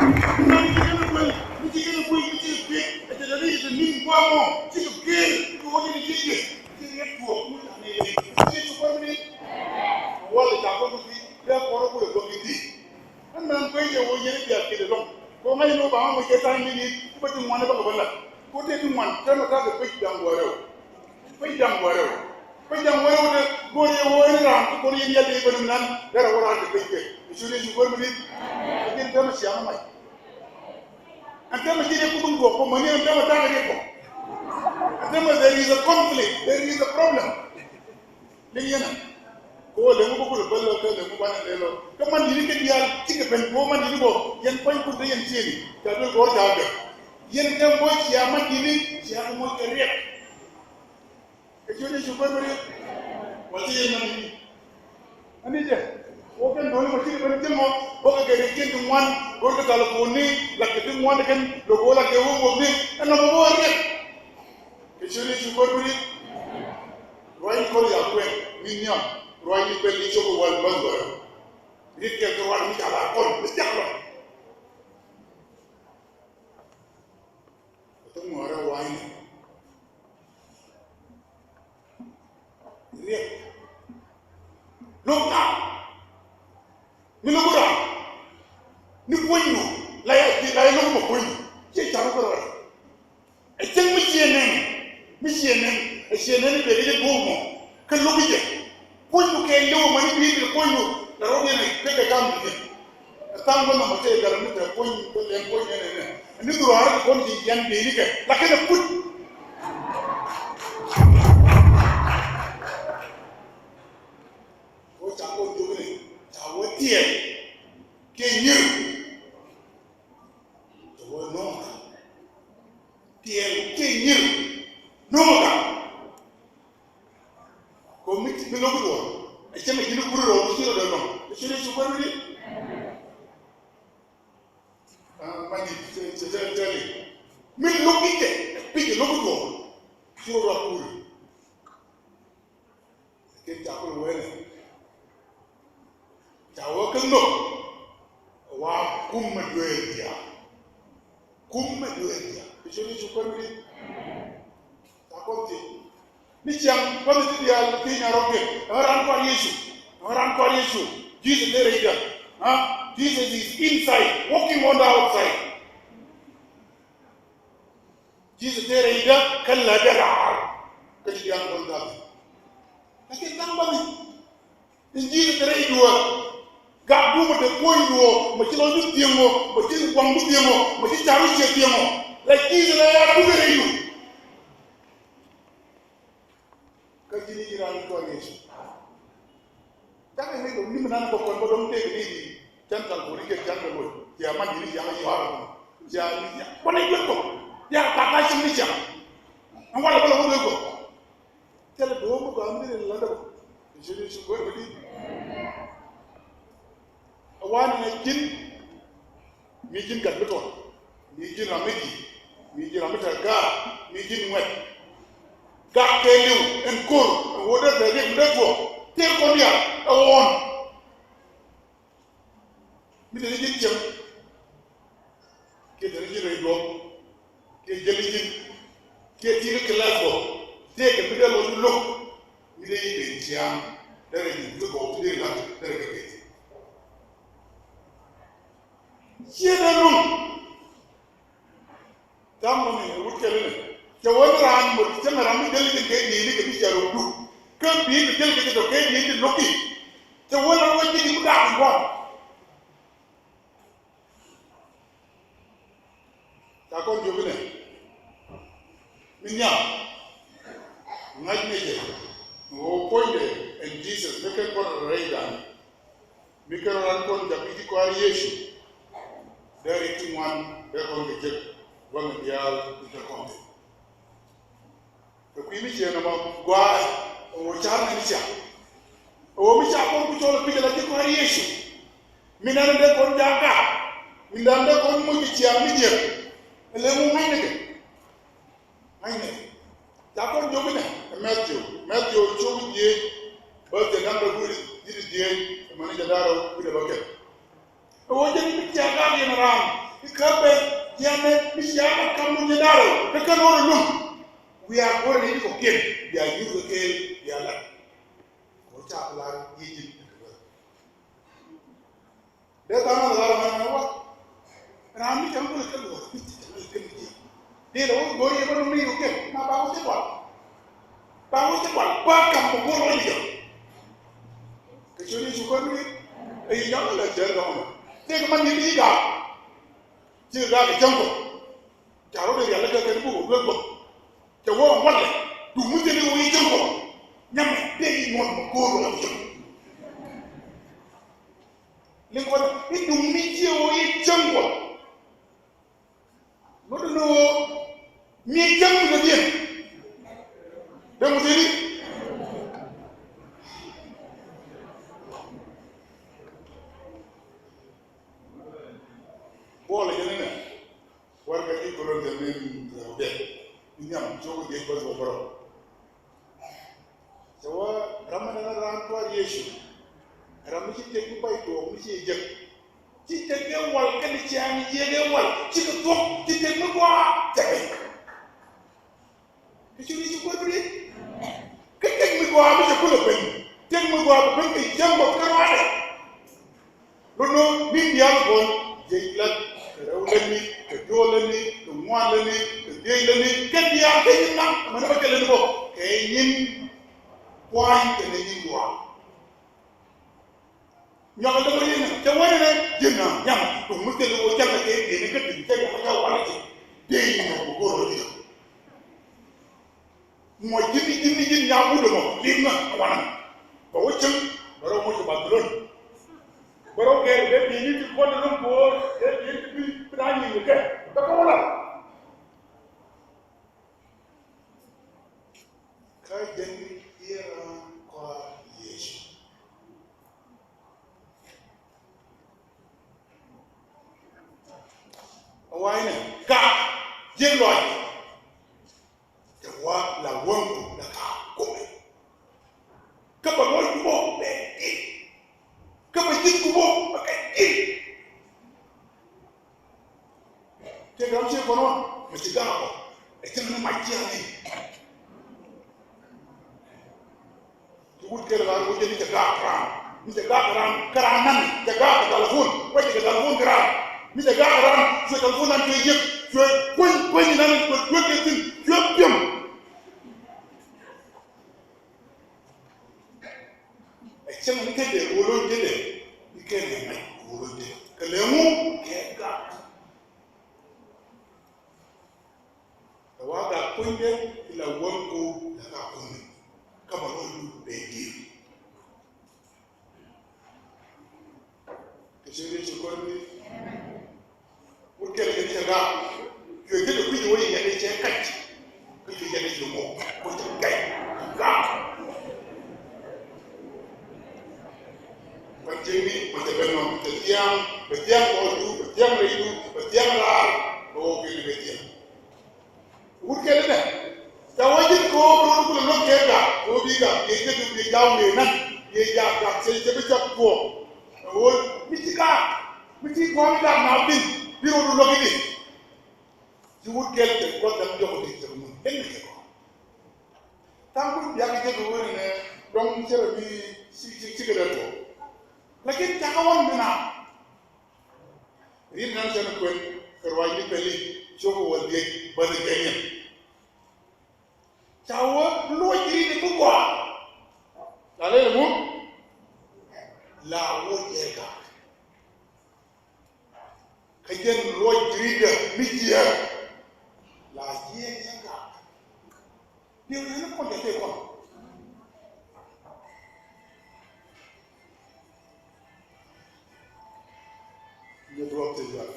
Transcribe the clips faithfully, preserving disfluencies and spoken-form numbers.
Nan ci kɛn kuel, mi ci kɛn kuel, mi ci kɛ kuel, ɛ jɛ dee ni jɛ ni̱n gua̱a̱ mɔ, ci kɛ kuel, ci kɛ wä ni ni ci kɛ, ci kɛ tuɔɔk, mi ci kɛ ni lɛ, ci kɛ tuɔɔk ni. Wal ca kɔn ku ti, bɛ kɔn ku lɛ dɔk ni ti. Ɛn nan kuec jɛ wä yɛn i̱ bia kɛl ɛlɔ̱ŋ. Kɛ ɣöö ŋa̱c ni wä ba ŋa̱c wä jɛ ta̱a̱ ni ni, ku bä ti ŋuan i̱ bä kɛ bä la̱t. Ku tëë ti ŋuan, täämɛ ta̱a̱ kɛ pec da̱ŋ gua̱a̱r rɛw. Pec da̱ŋ gua̱a̱r rɛw. Pec da̱ŋ gua̱a̱r rɛw te, go̱o̱r yɛ wä ɛn raan, ti kɔn yɛn yɛl yɛ ben mi nan, derɛ wä raan kɛ pec kɛ. I̱ cu ni cu go̱o̱r mi ni. Ɛ jɛn täämɛ cia ŋa mac. Ɛn täämɛ ji̱ ni ku duŋ duɔ̱k kɔ, mäni ɛn täämɛ ta̱a̱ kɛ riɛk kɔ. Ɛn täämɛ there is a conflict, there is a problem. Liŋ yɛn ɛ. Kɛ ɣöö lɛŋ mi bä kulɛ bä lɔ kɛ lɛŋ mi banɛ lɛ lɔ. Kä man di̱t ni kɛ diaal cikɛ ben kɛ ɣöö man di̱t ni bä yɛn pua̱ny kun te yɛn ciëëni. Ca duel kɛ ɣöö ca bɛ. Yɛn kɛ moc cia man di̱t ni cia kɛ moc kɛ riɛk. Kɛ ciöt Yecu kuäär mi riɛk. Wal ci yɛn man di̱t ni. Ani jɛ. Wä kɛn duel mɔ cikɛ ben ji̱ mɔ. Bä kɛ kɛ riɛk ji̱n ti ŋuan. Go̱r kɛ thal kuuni. Lak kɛ ti ŋuan kɛn. Lok wä lak kɛ wä wä ni. Ɛn nɔmɔ wä riɛk. Kɛ ciöt Yecu kuäär mi riɛk. Ruac ni kɔn ya kuɛn ni nhiam, ruac ni kuɛn ni cop wal bäth wal. Riɛk kɛ kɛ ruac mi ca la kɔn mi cak lɔ. Kɛ thok ŋuɔrɛ wa̱i̱ni. Riɛk. Lo̱k na. Mi lo̱k ram. Ni kuänydu la ya, la ya lo̱k mɔ kuänydu. Ciɛ car wä kɛ ruac. Ɛ cäŋ mi ciɛ nɛn, mi ciɛ nɛn, ɛ ciɛ nɛn i̱ bɛ kɛ jɛ duɔ̱ɔ̱p mɔ, kä lo̱k i̱ jɛ. Kunydu kɛ li̱w mani bi̱i̱ kɛ kunydu, la rɔ̱ yɛn ɛ pek ɛ kam di̱t. Ɛ tha̱a̱ŋ bä nɔmɔ cɛ ɛ gat mi tɛ kuny, bä lɛn kuny nɛn ɛ nɛ. Ɛ ni dhurɔ har kɛ kuɔn ci yɛn bi̱i̱ ni kɛ, la kɛn ɛ kut. Ko ca ko jogni, ca wä tiɛɛl, kɛ nyir. Ca wä nɔmɔ. Tiɛɛl kiɛ nyir no̱o̱ŋ ɛ gak. Kɛ mi ci bi lo̱k duɔ̱ɔ̱r ɛ cɛ mi ji̱n kur rɔɔk mi ci rɔ dee lɔ̱ŋ mi ci rɔ ci kuäär mi di. Mani cɛ cɛ cɛ cɛ li mi lo̱k i̱ cɛ ɛ pi̱c ɛ lo̱k duɔ̱ɔ̱r. Ci rɔ rɔ kur. Kɛ ca kul wee ni ca wee kä nhök. Wa kum mɛ dueer diaal. Kum mɛ dueer diaal. Kɛ cɛ ni cu kuäär mi di. Ca kɔn ti ni ciaŋ kuäär mi di diaal ti nya rɔk diɛn. Ɛŋ ran kua̱r Yecu. Ɛŋ ran kua̱r Yecu. Jesus dee rɛy diaal. Ha? Jesus is inside, working on the outside. Jesus dee rɛy dä kä lätdä raar. Kä ci diaal kɔn gath. Lakin da̱ŋ bä mi in Jesus dee rɛy duɔ̱ɔ̱r. Gak duɔ̱ɔ̱r mɔ te kuɔ̱ny duɔ̱ɔ̱r mɔ ci lɔcdu thiäŋ ɔ mɔ ci waŋdu thiäŋ ɔ mɔ ci ca̱ru ciɛ thiäŋ ɔ. La Jesus la ya dukɛ rɛy du. Kä ji̱n i̱ ji̱ raan i̱ tuɔɔk Yecu. Cakɛ ŋäc kɛ ni mi nan bä kɔn bä dɔ̱ŋ tëëk ni di cɛn kal kuri kɛ cɛn kɛ loc. Cia man ji̱n i̱ cia ŋäc i̱ ɣɔr kɔn cia ni cia kɔn i̱ duel kɔn cia kak ka cim ni cia. Ɛn walɛ bä lɛ wä duel kɔn. Thilɛ duɔ̱ɔ̱p mi gɔaa mi ri lɛ lɛ dɛ bä. I̱ ci ni ci go̱r kɛ di. Ɛ wan ɛ ji̱n. Mi ji̱n gat mi tɔt, mi ji̱n ram mi di̱i̱t, mi ji̱n ram mi tɛr ga̱a̱r, mi ji̱n ŋuɛt. Gak kɛɛliw ɛn ko̱r ɛn ɣöö dee bɛ riɛk mi dee tuɔɔk tëër kɔn diaal ɛ ɣɔ̱ɔ̱n. Mi te ni ji̱n cieŋ kiɛ te ni ji̱n rɛy duɔ̱ɔ̱p kiɛ jäl ni ji̱n kiɛ ti̱i̱ kä kilath bä tëëkɛ mi dee lɔc mi lo̱k mi dee yi ben ciaŋ derɛ ji̱n ti gɔw ti dee la̱t derɛ kɛ ben. Ciɛ dee luŋ. Tha̱a̱ŋ mɔ ni wut kɛl ni cɛ wä ni raan mɔ cä mɛ ram mi jäl kɛ kɛ di̱i̱ni kɛ bi cɛ rɔ duk. Kä bi̱i̱ kɛ jäl kɛ kɛ tɔ kɛ di̱i̱ni lo̱ki. Cɛ wä ni wä ji̱ di mi daak in buɔ̱n. Ca kɔn jiök inɛ mi nhiam. Ŋa̱c ni jɛ mi wä puɔ̱nydɛ ɛn Jesus mi kɛn kɔn rɛy dan. Mi kɛn rɔ ran kɔn jak i̱ ti kɔaar Yecu. Dee ri ti ŋuan dee kɔn kɛ jek gua̱n diaal i̱ te kɔn thil. Kɛ kui̱ mi ciɛ nɔmɔ gua̱a̱ ɛ ɣöö ca̱r ni mi cia. Ɛ ɣöö mi ca kɔn ku cɔl ɛ pi̱c ala ji̱ kɔaar Yecu. Mi nan dee kɔn ja̱a̱k gaak mi nan dee kɔn moc kɛ ciaŋ mi jiɛk. Ɛ lɛ ŋu ŋa̱cnikɛ. Ŋa̱cnikɛ. Ca kɔn jiök inɛ ɛ Matthew, Matthew cok dhieec bä thiɛ naŋ dee kui̱ ji̱ dhieec ɛ mäni jɛ da̱rä wi̱cdɛ bä kɛl. Ɛ ɣöö jɛn mi cia gak yɛn raan Kä bɛ jiɛn ni mi cia la kam mun jɛ darɛ kä kɛn wä rɛ lum. Wiaa go̱rɛ ni ti kɔ̱kiɛn bia yur kɛ kɛɛl bia lat. Kɛ wä ca plan yiëë ji̱n. Dee tha̱a̱ŋ ɣa̱th ɣa̱r ɣa̱r ɣa̱r wa. Ram mi cam kulɛ kɛ luɔr mi cam kulɛ kɛ luɔr. Dee lɛ wä go̱r yɛ bä nɔmɔ ni yɛ wä kɛn ma ba wä cɛ kual. Ba wä cɛ kual ba kam bä go̱r wä ni jɛ. Kɛ cɛ ni cu kɔn ni. Ɛ yi nyam lɛ cɛ dɔŋ. Tëëk man ni bi gaak. Ci gaak kɛ cäŋ kɔ. Ca rɔ dee rial lɛ kɛ kɛ ni bä wä duel bä. Cɛ wä ŋuɔt lɛ. Duŋ mi cɛ ni wä yi cäŋ kɔ. Nyam dee yi ŋuɔt ma go̱r wä ni jɛ. Liŋ kɔn i̱ duŋ mi jiɛ wä i̱ cäŋ kɔ. Ŋuɔ̱t ni wä mi cäŋ mi kɛ diɛn. Dee mu thi̱n i̱ buɔl i̱ jɛ ni nɛ. Warɛgak i̱ Korinth min rɛw dee i̱ nhiam cok i̱ diec bäth wä bärɔw. Cɛ wä ram mi nɛn raan Kuäär Yecu. Ram mi ci tëk mi bay tuɔɔk mi ci jek. Ci tëk ëë wal kɛnɛ ciaaŋ jiɛk ëë wal cikɛ thuɔ̱k ci tëk mi gɔaa cɛ piny. Kɛ ci ri̱c i̱ kuäär bi ri̱c. Kä tëk mi gɔaa mi cɛ kulɛ ben. Tëk mi gɔaa bi ben kɛ cäŋ bä kä ruaadɛ. Lotdɛ ni diaal kɔn jiɛc lät kɛ rɛw lätni kɛ diɔ̱ɔ̱k lätni kɛ ŋuan lätni kɛ dhiec lätni kɛ diaal kɛ nyin naŋ mɛn bä kɛ lätni bä kɛ nyin kuany kɛnɛ nyin gɔaa. Nyɔk lɛ wä yɛn cɛ wä yɛn ji̱n na nyam tum mi thil wä cɛ kɛ kɛ kɛ kɛ tin cɛ kɛ kɛ wä lɛ cɛ dee nyɔk bä go̱r wä yɛn. Mɔ ji̱n ji̱n ji̱n nya wut mɔ lim na wanɛ. Bɛ wä cäŋ bɛ rɔ moc kɛ Babilon. Bɛ rɔ kɛ bɛ bi̱i̱ni ti kuɔn rum bo̱o̱r bɛ bi̱i̱ni ti bi bi na nyiŋ kɛ bɛ kɛ wä la. Kä jɛn i̱ raan Kuäär Yecu. A wa̱a̱ inɛ ka ji̱ lɔc. Cɛ wä la wäŋku la ka kumɛ. Kä bɛ luɔc kumɔ bɛ ji̱. Kä bɛ ji̱ kumɔ bɛ kɛ ji̱. Tëë ram ciɛ kɔn ɣɔn mi ci gaak ɔ ɛ cäŋ ni mac ciɛ ni. Ci wut kɛl ɣaar wut jɛ ni cɛ gaak ram mi cɛ gaak ram kä ram nan cɛ gaak kɛ talifon wec kɛ talifon kɛ ram mi cɛ gaak ram cuɛ talifon nan cuɛ yek cuɛ kueny kueny nan cuɛ cuɛ kɛ thin cuɛ piɛm. Ɛ cäŋ ni kɛ dee wolo jɛ dee ni kɛ dee mɛc wolo jɛ kɛ lɛ ŋu kɛ gaak. Ɛ wa gat kunyde ti la wäŋ ku la ka kuny kä bɛ ruɔ̱c dut bɛ di̱i̱r. Kɛ cɛ riɛc ci kɔn ni wut kɛl kɛ ni cɛ gaak. Cuɛ jɛ kɛ kui̱c wä yi yɛn ni cɛ kac. Kä cuɛ jɛ ni ci mɔ ku cɛ gac gaak. Kua̱n cieŋni bɛ cɛ ben nɔ bɛ thia̱a̱ŋ bɛ thia̱a̱ŋ kɔɔcdu bɛ thia̱a̱ŋ rɛydu bɛ thia̱a̱ŋ raar bɛ wä kɛn bɛ thia̱a̱ŋ. Wut kɛn inɛ ca wä ji̱n kɛ ɣöö bi run kulɛ luäk kɛ gak kɛ ɣöö bi gak biɛ jek biɛ jaw wiee nan biɛ jak gak cɛ cɛ bi cak tuɔɔk. Kɛ ɣöö mi ci gak mi ci gua̱a̱m gak na bin bi run luäk i̱di. Ci wut kɛn kɛ gua̱th däm jɔk i̱di cɛ mun kɛn kɛ gɔaa. Tha̱a̱ŋ kun biak jek ɣöö ni nɛ dɔ̱ŋ cɛ rɛ mi ci ci ci kɛ dee tuɔɔk. Lakin cakɛ wan mi na. Ri̱t nan cɛ ni kuën kɛ ruac ni pɛli cok wä dhiec bäth kɛ nyɛn. Ca wä luɔc ri̱t ni mi gɔaa. La lɛl ŋu la wä jɛ gak. Kä jɛn luɔc ri̱t mi jiɛ la jiɛ jɛ gak. Diɛ wi̱i̱ ni kɔn jɛ tëë kɔn. Nyɛ duɔ̱ɔ̱p ti yual.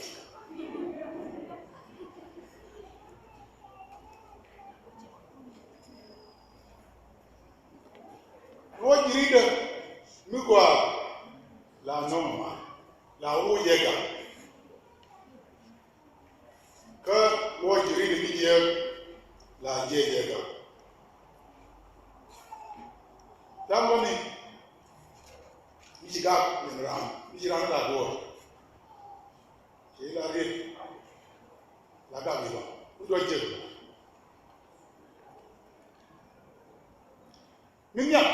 Luɔc ri̱t mi gɔaa la nɔmɔ ma la wä jɛ gak. Kä luɔc ri̱t mi jiɛk la jiɛc jɛ gak. Tha̱a̱ŋ bä ni mi ci gak ni ram mi ci ram la duɔ̱ɔ̱r. Ci la riet A gak i̱ ba mi duɔc jek. Mi nhiam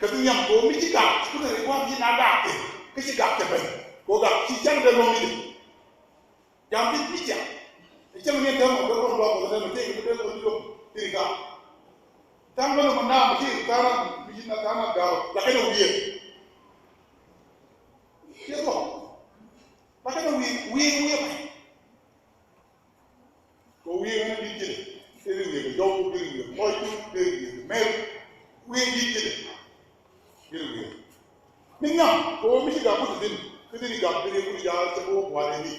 kä bi nhiam kɛ ɣöö mi ci gak ku te ri gua̱a̱th ji̱n a gak kɛ kä ci gak kɛ ben kɛ ɣöö gak ci cäŋ dee luɔ̱ŋ i̱di. Jam bi mi ciaŋ. Ɛ cäŋ ni dee mɔ dee luɔ̱ŋ luɔ̱ŋ kɛ dee mɔ tëëk bi dee luɔ̱ŋ i̱di luɔ̱ŋ i̱di gak. Ta̱ŋ mɛn mɔ naam ci tha̱a̱ŋ mi ci na tha̱a̱ŋ gak la kɛn ɛ wi̱i̱. Ciɛ luɔ̱ŋ la kɛn ɛ wi̱i̱ wi̱i̱ wi̱i̱. Kɛ wi̱i̱ ɣän di̱t ji̱dɛ i̱ ri wi̱i̱ kɛ jɔw i̱ ri wi̱i̱ kɛ mɔc i̱ ri wi̱i̱ kɛ mɛr wi̱i̱ di̱t ji̱dɛ i̱ ri wi̱i̱. Mi nhiam kɛ ɣöö mi ci gak ku ti thi̱n kä ti ri gak bi ri ku ti jaal cɛ bi wä gua̱a̱r i̱ ri.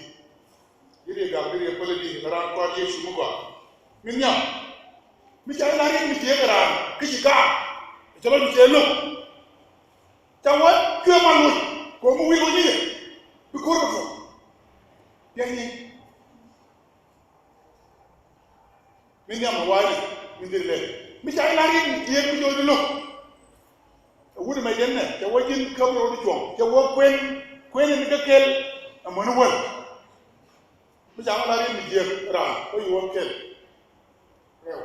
I̱ ri gak bi ri päl i̱ ri kɛ raan kɔaar Yecu mi gɔaa. Mi nhiam mi ca i̱ la riet mi jiääk raan kä ci gak cɛ lɔ mi cɛ lo̱k. Ca wä cuɛ mal loc kɛ ɣöö mi wi̱i̱ loc i̱ yɛ bi ko̱r kɛ thuɔ̱k. Piɛŋ ni mi nhiam mi wa̱a̱ ni mi dhil lɛl mi ca i̱ la riet mi jiääk mi jɔɔc i̱ lo̱k. Ɛ wut ɛmɛ jɛn nɛ cɛ wä ji̱n käp rot i̱ cuɔ̱ŋ cɛ wä kuën kuën in kä kɛl. Amäni wäl mi ca ŋä la riet mi jiääk raan kä yuɔ̱ɔ̱k kɛl. Rɛw,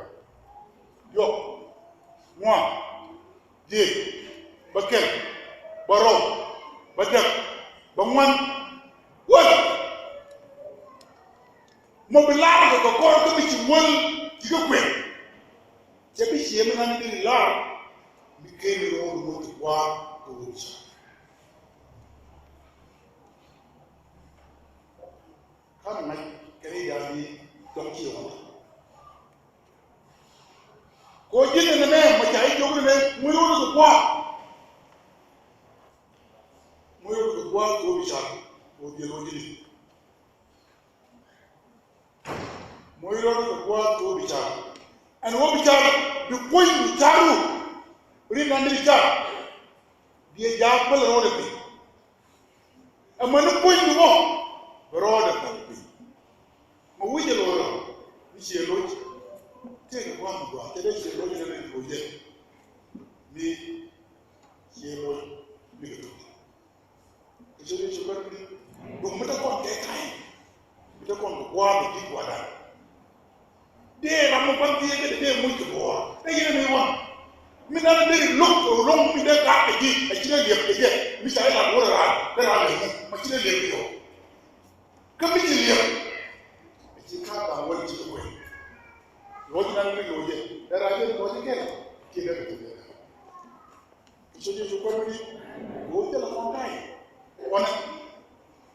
diɔ̱k, ŋuan, dhieec, bäkɛl, bärɔw, bädäk, bäŋuan, wäl. Mɔ bi lar kɛ kɛ kɔr kä bi ci wäl ci kä kuën. Cɛ bi ciɛ mi ŋa̱n bi lar bi ken rɔɔd mɔ ti gua̱a̱r kɛ wä ca. Ka̱n ŋa̱c kɛ ni da̱a̱n ni dɔ̱ŋ ciɛ wä. Kɛ ɣöö ji̱n ɛn ɛmɛ mɔ ca i̱ jiök ɛn ɛmɛ muc rɔɔdɛ kɛ gua̱a̱th. Muc rɔɔdɛ kɛ gua̱a̱th kɛ ɣöö bi car kɛ ɣöö jiɛn ɣöö ji̱n i̱. Muc rɔɔdɛ kɛ gua̱a̱th kɛ ɣöö bi car. Ɛn ɣöö bi car bi kuny bi car ru. Rin nan di bi car. Biɛ jaak päl rɔɔdɛ piny. Amäni puɔ̱nydu mɔ bɛ rɔɔdɛ päl piny. Mɛ wi̱cɛ loc rɔ mi ciɛ loc. Tëëkɛ gua̱a̱th mi gɔaa cɛ dee ciɛ loc rɔ ni loc jɛ. Mi ciɛ loc mi kɛ thuk. Kɛ cɛ dee ci bär mi duŋ mi te kɔn kɛ ka̱y. Mi te kɔn kɛ gua̱a̱th mi di̱t gua̱a̱thdan. Dee ram mi gua̱n thiee kä dee muc kɛ buɔɔr dee yɛn mi wan. Mi nan dee lo̱k kɛ lo̱ŋ mi dee gak kɛ ji̱ a ci dee liɛp kɛ jɛ mi ca ilat wä raan dee raan lɛ muk ma ci dee liɛp kɛ jɔk. Kä mi ci liɛp a ci ka̱a̱k ba wä ci kɛ kuɛn. Luɔc nan mi lo̱c jɛ dee raan jɛ luɔc jɛ kɛn ci dee kɛ jɛ. I̱ cä Yecu kuäär mi di̱i̱t. Go̱o̱r thilɛ kɔn ta̱a̱ i̱ ɣɔnɛ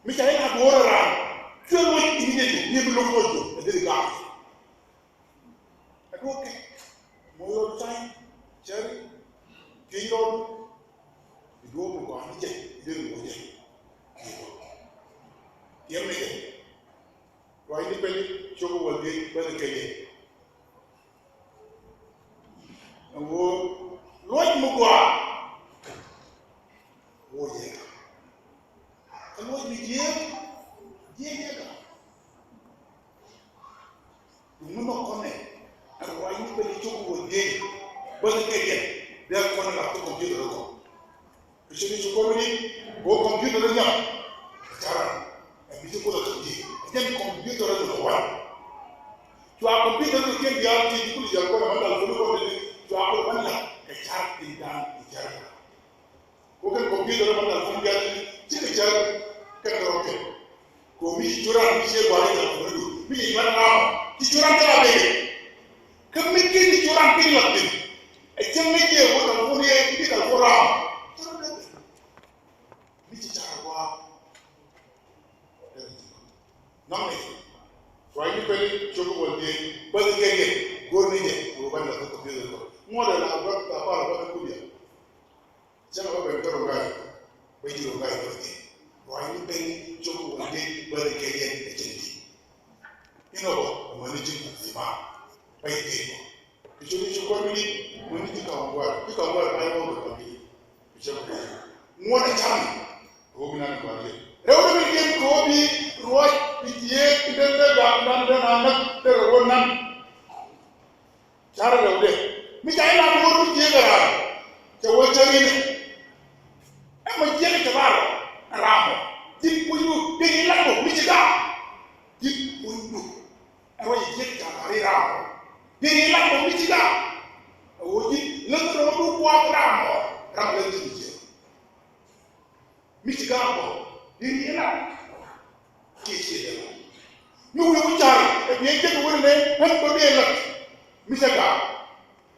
mi ca i̱ la go̱o̱r ɛ raan. Cuɛ luɔc i̱ ni jɛ ni bi lo̱k luɔc jɛ ɛ dhil i̱ gaak. Ɛ duɔ̱k kɛ mɔ yɔɔd ta̱a̱ i̱ cäri ki̱ny rɔɔdu. I̱ duɔ̱k mi gɔaa ni jɛ i̱ dhil luɔc jɛ. Ki̱ny rɔɔdu tiɛm ni jɛ. Ruacni pɛli cok wäl dhiec bäth kɛ yɛ. Ɛn ɣöö luɔc mi gɔaa ɣöö yɛ gak. Kä luɔc mi jiääk jiääk yɛ gak. Duŋ mi nhɔk kɔn nɛ ɛn ruacni pɛli cok wäl dhiec bäth kɛ yɛ. Dee kɔn ɛ lak ti computer kɔn. Kɛ ci ni ci kɔn ni ko computer ni nyam. Kɛ caran ɛ bi ci kɔn ɛ kɛ ti ɛ jɛn computer ni kɛ wan. Cua computer ni kɛ diaal ti ni kuli yal kɔn ɛ man dal kɔn ni kɔn ni cua kɔn ɛ man la kɛ car in dan in car. Ko kɛ computer ni man dal kɔn diaal ti kɛ car kɛ kɛ rɔ kɛ. Ko mi ci curan mi ci guari dal kɔn ni du mi ci guari ram ci curan kɛ la bɛ. Kä mi kin ni curan kin la tin. Ɛ cäŋ ni jɛ wä dal kɔn yɛ ti dal kɔn ram. Mi ci car wa. Nɔŋ ni ruacni pɛli cok wäl dhiec bäth kɛ yɛ. Go̱r ni jɛ wä ban la kɛ computer kɔ ŋuɔt ɛ la bä ta par bä kɛ kudia. Cä bä ben kɛ rongai bä ji̱ rongai bä kɛ ruacni pɛli cok wäl dhiec bäth kɛ yɛ ɛ cɛ ni. Inɔ bä mani ji̱ ku thima bä yi kɛ bä. Kɛ cok ni cok bä mi ni mani ji̱ kaŋ guar ji̱ kaŋ guar bä yi wä bä kɛ bi. Kɛ cɛ bä ŋuɔt ɛ cam ni kɛ wä bi nan guar yɛ rɛw ni bi kɛ kɛ wä bi ruac bi jiɛ bi den dee gak nan dee nan nak dee rɛ wä nan. Carɛ rɛwdɛ mi ca ilat wä mi jiɛk ɛ raar cɛ wä cäŋ inɛ. Ɛmɔ jiɛk ɛ cɛ lar ɛ raar mɔ ji̱n puɔ̱nydu dee ilat wä mi ci gak. Ji̱n puɔ̱nydu. Mi wi̱i̱ wi̱i̱ car ɛ biɛ jek wä nɛ ɣän bä biɛ lät mi cɛ gaak.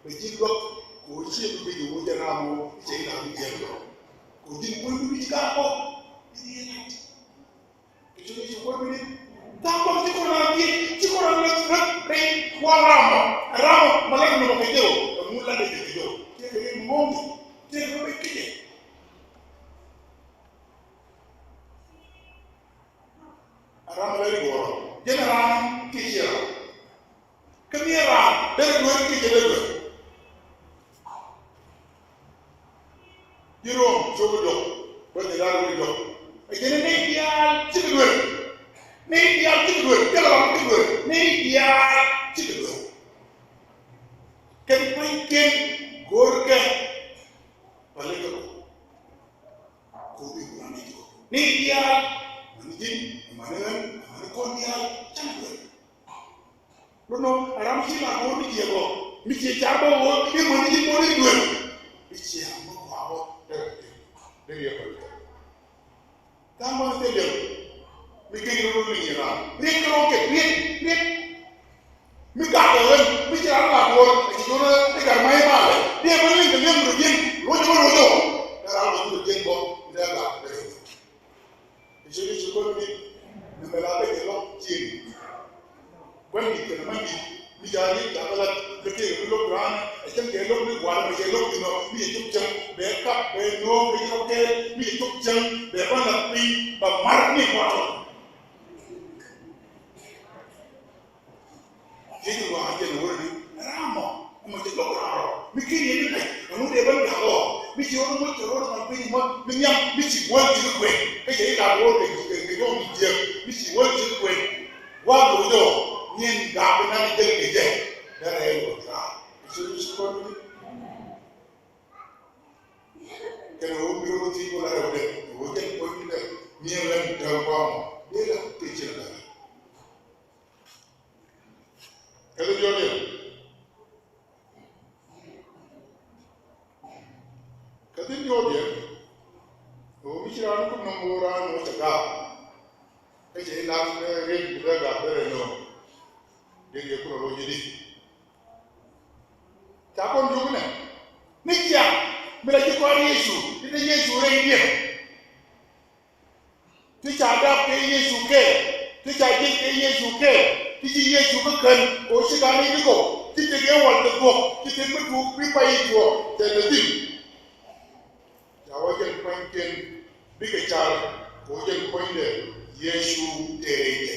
Bɛ ji̱ luäk kɛ ɣöö ciɛ bi bi jɛ wä jɛ ram ɣöö cɛ i̱ ram mi jiɛk luäk kɛ ɣöö ji̱n kuäny mi bi ji̱ gaak bä bi ji̱ lät. Kɛ ci ci kuäny mi ni gaak bä ci kuäny ram jiɛk ci kuäny ram lät rɛy kuäny ram bä ram bä ma lät mi bä kɛ jɛ ɣöö ɛ ŋun lat dee jɛ kɛ jɛ ɣöö tëëkɛ ri mi ŋo̱o̱ŋ tëëkɛ ri mi bɛ kɛ jɛ. A ram lɛ ri duɔrɔ jɛn a ram kiɛ ciɛ ram. Kä mi ram derɛ duer kiɛ cɛ dee duer. Ji̱ Rom cio̱k i̱ diɔ̱k bä ni lar wä i̱ diɔ̱k. Ɛ jɛn nɛy diaal cikɛ duer. Nɛy diaal cikɛ duer. Jɛn ram cikɛ duer. Nɛy diaal cikɛ duer. Kɛn pa̱nykiɛn go̱o̱rkɛ. Bä lɛ kɛ bä. Ko̱ bi kua ni jɔ ni diaal mani ji̱n mani ɣän mani kɔn diaal. Canɛ duer. Lotnɔ a ram ci la go̱o̱r mi jiɛ gɔ mi jiɛ car bä wä i̱ mani ji̱n bä ni duer. Bi ciɛ a mä kua bä dee dee riɛ kɔn. Tha̱a̱ŋ bä ni thil liɛl mi keny rot rot liŋ i̱ ram riet kɛ rɔ̱ kɛ riet riet. Mi gak kɛ ɣän mi ci ram la duɔ̱ɔ̱r ɛ ci duɔ̱ɔ̱r ɛ gat ma̱a̱c malɛ diɛ bä liŋ kɛ liɛm rot jiɛn luɔ̱c bä luɔ̱c ɔ. Ɛ ram luɔ̱c rot jiɛn bä mi dee gak kɛ rot. Ɛ ci ni ci kɔn mi ni mɛ la bɛ jɛ lɔk cieŋ. Gua̱n di̱t kɛnɛ ma̱n di̱t mi ca riet ca kɛ lat kä tëëkɛ bi lo̱k raan ɛ cäŋ kɛ lo̱k ni gua̱a̱r mɛ cɛ lo̱k thi̱n ɔ mi cɛ cop cäŋ bɛ kap bɛ no̱o̱ŋ bɛ cɛ kɔk kɛɛl mi cɛ cop cäŋ bɛ bä lat piny bɛ mar ni gua̱a̱r ɔ. Thiecä ɣɔaa jɛn wä ni ram mɔ ɛmɔ cɛ lo̱k ram rɔ mi ki̱n yɛ ni pɛc ɛŋu dee ben da̱k ɣɔɔ mi ci wä ni moc kɛ ro̱l ram piny mɔ mi nhiam mi ci wäl ci kɛ kuɛn kä cɛ i̱ lam ro̱l kɛ kɛ kɛ jɔw mi jiɛk mi ci wäl ci kɛ kuɛn. Wa lo̱c ɔ nyin da̱k bi nan jɛl kɛ jɛ. Dɛrɛ yɛ luɔth ram ci ci kɔn mi kɛn ɣöö mi ro̱l ci wä la rɛw dɛ ɣöö jɛn kɔn mi dɛ mi rɛm dɛw kɔn mɔ dee la kɛ ci la. Kɛ thi̱n diɔ̱k yɛn. Kɛ thi̱n diɔ̱k yɛn. Ɣöö mi ci raan kum nɔm ɣöö raan ɣöö cɛ gaak. Kä cɛ i̱ la̱t ɛ riet bi rɛ gaak bɛ rɛ nööŋ. Dee riet kulɛ ro̱c i̱di. Ca kɔn yuk nɛ ni ciaŋ mi la ji̱ kɔaar Yecu ti te Yecu rɛy diɛn. Ti ca dap kɛ Yecu kɛ ti ca ji̱ kɛ Yecu kɛ ti ji̱ Yecu kä kän kɛ ɣöö ci kɛ ni ji̱ kɔ ti te kɛ wal kɛ thuɔ̱k ti te mi tuɔk bi pay i̱ tuɔɔk tɛth ɛ dhil. Ca wä jɛn puɔ̱nykiɛn bikɛ car kɛ ɣöö jɛn puɔ̱nydɛ Yecu tëë rɛy jɛ.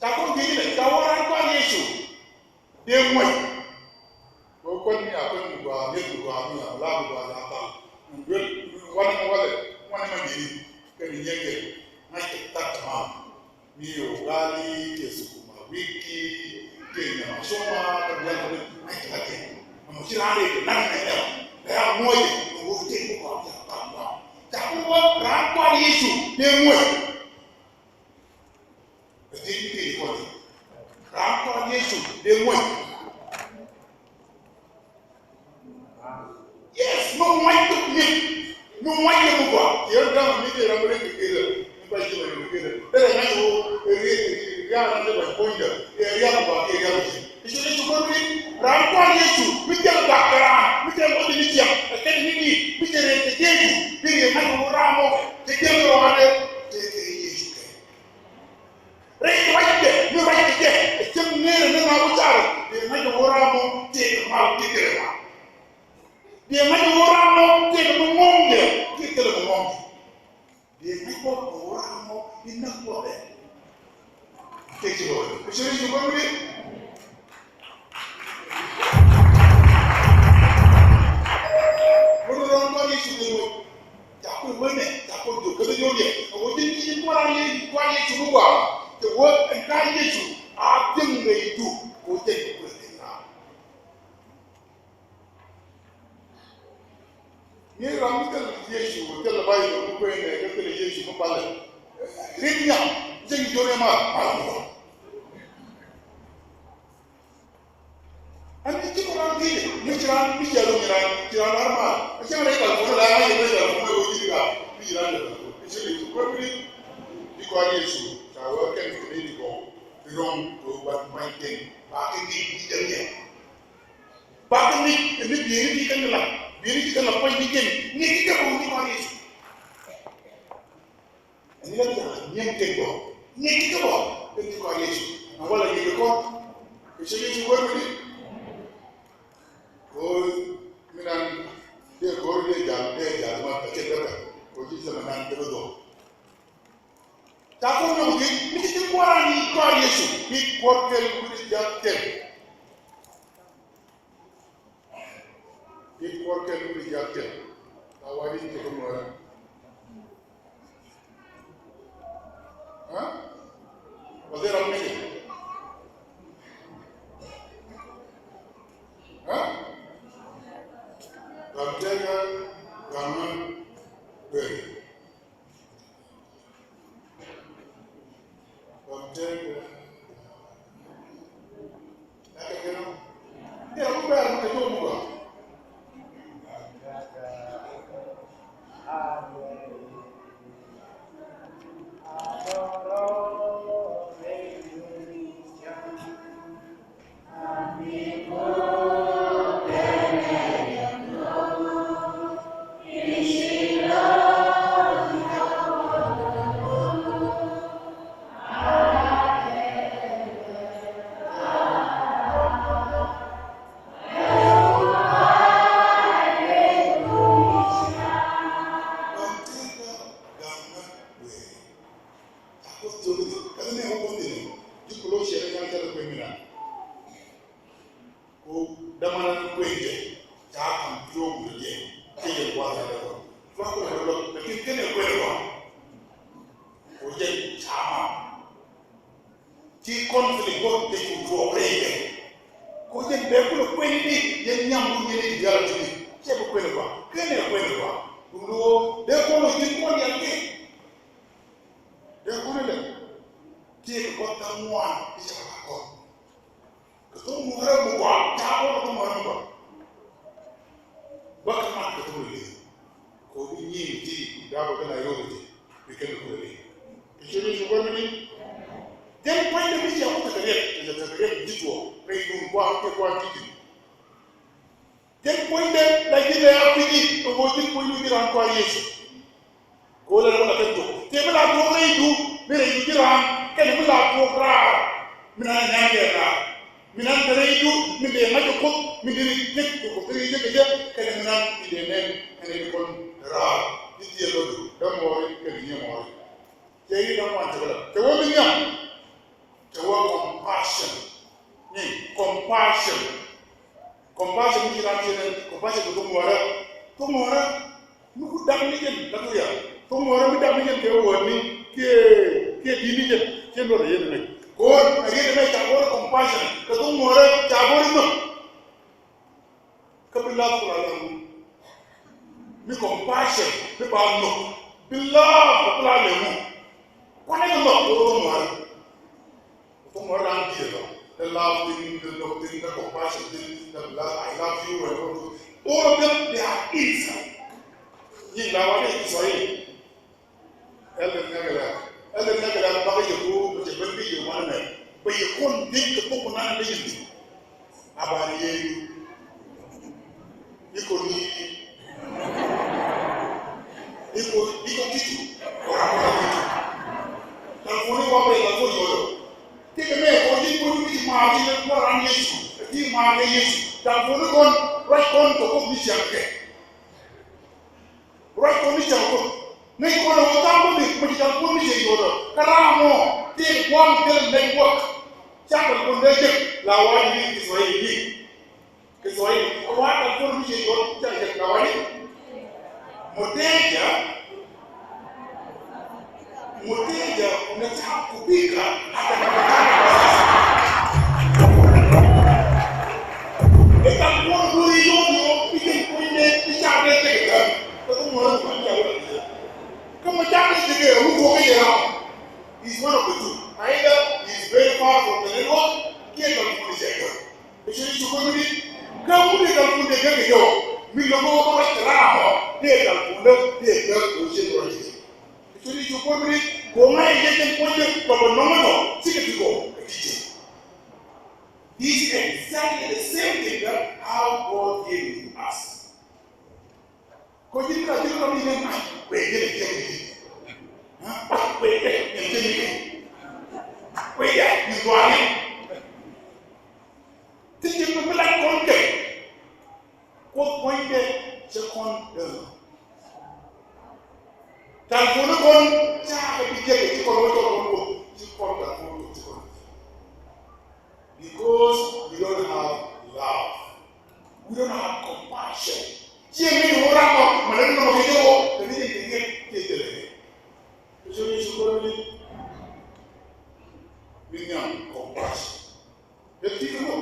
Ca kɔn thiec inɛ ca wä raan kɔaar Yecu dee muɔ̱c. Kɛ ɣöö kuän mi a kuän mi gɔaa mi̱eth mi gɔaa mi a la mi gɔaa la pal. Min duel min wanɛ mi walɛ wanɛ mi di̱i̱t kɛn mi nyiek kɛ ŋa̱ckɛ tat tamam. Mi ugali kiɛ sukuma wiki kiɛ nyama choma kɛ bial kɛ ŋa̱ckɛ lat kɛ. Amu ci raan rɛy kɛ naŋ nɛ nyam kɛ ya muɔ̱c kɛ ɣöö tëë mi gɔaa mi a pal gɔaa. Ca kɔn wä raan kɔaar Yecu dee muɔ̱c. Ɛ thiec mi tëë kɔn i̱ raan kɔn Yecu dee muɔ̱c. Yes, mi ŋuac tok mi̱eth mi ŋuac yɛ mi gɔaa. Yɛn da̱ŋ mi tëë ram rik kɛ kɛɛl mi ba ji̱ ba yɛ kɛ kɛɛl. Derɛ ŋa̱c ɣöö ɛ riɛk riaak ran dee ba puɔ̱nydä ɛ riaak mi gɔaa kiɛ riaak mi cieŋ. I̱ ci ni ci kuäär mi raan kɔn Yecu mi thil gak kɛ raan mi thil ŋuac ni ciɛŋ ɛ kɛn ni di̱i̱t mi cɛ riɛk kɛ Yecu. Bi riɛk ŋa̱c ɣöö ram mɔ cɛ jiäk rɔɔdɛ tëë kɛ Yecu kɛ. Rɛy ruacdɛ mi ruacdɛ jɛ ɛ cäŋ ŋeerä ni ŋa̱ wi̱c carɛ. Biɛ ŋa̱c ɛ wä ram mɔ tëëkɛ mal kiɛ kɛlɛ mal. Biɛ ŋa̱c ɛ wä ram mɔ tëëkɛ mi ŋɔ̱ŋdɛ kiɛ kɛlɛ mi ŋɔ̱ŋdɛ. Biɛ ŋa̱c bä ɛ wä ram mɔ bi näk bä bɛ. Tëëk ci bä bɛ bi ci ri̱c ci bä bi. Wä ram mɔ Yecu kɛ wä. Ca kui̱ wee mɛ ca kui̱ jok kä bi jok yɛ. Ɛ wee ji̱n ji̱n kua̱r yɛ kua̱r yɛ cu mi gɔaa. Cɛ wee ɛn ta̱a̱ Yecu a ji̱n rɛy duk kɛ wee jɛn kɛ kui̱ rɛy ram. Ni ram mi thil Yecu thil Bayböl mi kuɛn nɛ kä thil Yecu mi palɛ. Rit nhiam ji̱n jok yɛ ma ma. Ɛn ni ci kɔn ram thiecɛ mi ci ran mi ci a lo̱ŋ iran ci ran lar mal. A cäŋ rɛy kal kuɔn la ran yɛ rɛy kal kuɔn wä ji̱ ran mi ci ran lɛ kal kuɔn. I̱ ci rɛy kuɔn mi di kɔn Yecu ca wä Rɔ̱ŋ kɛ ɣöö ban pua̱ny kɛn ba kɛ ŋi̱i̱c ni jɛ ŋi̱i̱c. Ba kɛ ŋi̱i̱c ni bieyni ti kɛn kɛ la, bieyni ti kɛn la pua̱ny ni kɛn, ŋi̱i̱c ti kɛ bä ni kɔn Yecu. Ni la ja̱ nyieŋ kɛn bä, ŋi̱i̱c ti kɛ bä kɛ ni kɔn Yecu. Ni wala ŋi̱i̱c kɛ kɔn kɛ cɛ Yecu wee mi di. Kɛ ɣöö mi nan dee go̱o̱r dee jal, dee jal ma kɛ cɛ bä kɛ kɛ ɣöö ji̱ thilɛ mi nan dee bä dhɔk. Ca kuɔth nhɔk ji̱ mi ci ji̱ kua̱ran ni kɔaar Yecu, mi kuɔth kɛl wi̱ni jiath kɛl. Mi kuɔth kɛl wi̱ni jiath kɛl. Ca wa̱c ji̱ mi ci ji̱ kua̱ran. Ha? Wa dhil ram mi ci? Ha? Gam tɛkä, gam mɛ, beri. Ko dämanä ni kuenyɛ ca ka̱m tuɔɔk ni jɛ. Kɛ jɛ gua̱a̱th a dee kɔn tuɔɔk kɛ lɔ, lakin kɛn ɛ kuenyɛ kɔn. Ko jɛ ca ma ti conflict bä te cu tuɔɔk rɛy kɛ. Ko jɛ bɛ kulɛ kueny ni yɛn nyam wun yɛn ni diaal ti ni cɛ bi kueny kɔn. Kɛn ɛ kueny kɔn. Dundun dee kɔn ti kɔn yɛn kɛ. Dee kɔn lɛ ti kɛ kɔn ta̱ŋ ŋuan ti ca la kɔn. Kɛ thok muɔrɛ mi gɔaa, ca bä kɛ thok muɔrɛ mi gɔaa. Bä kɛ mat kɛ thok mi li̱th. Kɛ ɣöö bi nyiŋ ti da̱a̱ bä kɛ Nairobi ti bi kɛn kɛ kulɛ li̱th. Kɛ ciöt Yecu gua̱n mi ni. Jɛn puɔ̱nydɛ mi cia wä tekɛ riɛk, tekɛ riɛk ji̱ tuɔɔk rɛy duun kua̱r kɛ kua̱r ji̱ ji̱. Jɛn puɔ̱nydɛ la ji̱ lɛ a kui̱ci kɛ ɣöö ji̱ puɔ̱ny mi ji̱ raan kɔaar Yecu. Kɛ ɣöö lɛ rɛw la kɛn tok tëë mi la tuɔɔk rɛydu mi rɛydu ji̱ raan kɛnɛ mi la tuɔɔk raar mi nan nya̱a̱n kɛ raar mi nan te rɛydu mi dee ŋa̱c kɛ Kuoth mi dee ri jek kɛ Kuoth te ri jek kɛ jɛ kɛnɛ mi nan mi dee nɛn kɛnɛ mi kɔn raar ji̱ jiɛk lɔcdu dämuɔɔri kɛnɛ nyiemɔɔri. Cɛ ri dämuɔɔri cɛ kɛ la cɛ wee mi nhiam. Cɛ wee compassion. Ni compassion. Compassion mi ci ram ci ren, compassion kɛ thok ŋuɔrä. Thok ŋuɔrä mi ku dak ni jɛn la thok ya. Thok ŋuɔrä mi dak ni jɛn kɛ word ni kiɛ kiɛ di̱t ni jɛn. Cɛ luɔt a yɛn ni mɛ. Kɛ ɣöö a yɛn ni mɛ ca go̱r compassion kɛ thok ŋuɔrä ca go̱r ni nhök. Kä bi love kula lɛ ŋu. Mi compassion mi ba nhök. Bi love kula lɛ ŋu. Kuanɛ kɛ nhök kɛ thok ŋuɔrä. Thok ŋuɔrä ran diɛ lɔ. The love thing, the nhök thing, the compassion thing, the love, I love you and all those things. All of them, they are inside. Nyi la wa ni Kiswahili. Ɛlɛ nɛkɛ lɛ, ɛlɛ nɛkɛ lɛ bakɛ yɛ ko bɛ cɛ ben kɛ yɛ wanɛ mɛ bɛ yɛ kɔn dik kɛ thok nan dee yɛ dik. A ba ni yɛ yɛ iko ni iko iko kitu. Ora kɔn kitu. Tan kɔn ni wa bɛ la ko yɔ yɔ. Ti kɛ mɛ kɔn ni ko ni ma ni ko ran Yesu. Ti ma ni Yesu. Tan kɔn ni kɔn right kɔn ko ko ni cɛ kɛ. Ruac kɔn ni cäŋ Kuoth. Ŋäc kɔn ɛ wä tha̱a̱ŋ bä mi, mi ci tɛ̈th Kuoth mi ciɛ yio̱o̱dɔ. Kä raam ɔ, tëë gua̱a̱m thilɛ nɛy guɔ̱k. Ca kɔn Kuoth nɛy jek, la wa̱a̱ ni Kiswahili ni. Kiswahili, ɛ wa̱a̱ tɛ̈th Kuoth mi ciɛ yio̱o̱dɔ, ca jek, la wa̱a̱ ni. Mteja, mteja unataka kupika, hata kama hana pesa. Ɛ tɛ̈th Kuoth duɔ̱ɔ̱r i̱ yio̱o̱dɔ, i̱ jek kui̱ nɛy, i̱ ca nɛy jek ɛ gäm. Kä thok ŋuɔ̱rä ni kɔn ca wä la ni jek. Kä mɔ ca nɛy jek ɛ wut wä kä jɛ ram. Is one of the two. Either he is very far from the network, kiɛ tɛ̈th Kuoth ni jek ɛ gäm. Ɛ ci ri ci Kuoth ni, kä wut ɛ tɛ̈th Kuoth ni jek ɛ gäm kɛ jɛ ɔ. Mi lo̱k kä wä kä ruac kɛ ram ɔ, dee tɛ̈th Kuoth ni, dee gäm kɛ wä ci ruac kɛ jɛ. Ɛ ci ri ci Kuoth ni, go̱o̱ŋä ɛ jek jɛn puɔ̱nydɛ, kɛ bä nɔŋä nɔ, cikɛ ti go̱o̱ŋ. This is exactly the same thing that how God gave to us. Ko ji̱n ka ji̱n ka mi ne ma kuɛ jɛn jɛn jɛn. Kuɛ jɛn jɛn jɛn. Kuɛ jɛn jɛn jɛn. Ti ji̱n mi la kɔn kɛ. Kuoth puɔ̱nydɛ cɛ kɔn dee. Talpon ni kɔn ca kɛ bi jek ci kɔn wä cɔl kɔn Kuoth ci kɔn talpon Kuoth ci kɔn. Because we don't have love. We don't have compassion. Ciɛ mi ni wä ram mɔ mɛ lɛ ni nɔmɔ kɛ jɛ wä kɛ ni jɛ kɛ jɛ kɛ jɛ lɛ. Kɛ cɛ ni ci kɔn ni. Bi nyam compassion. Ɛ ti kɛ mɔ.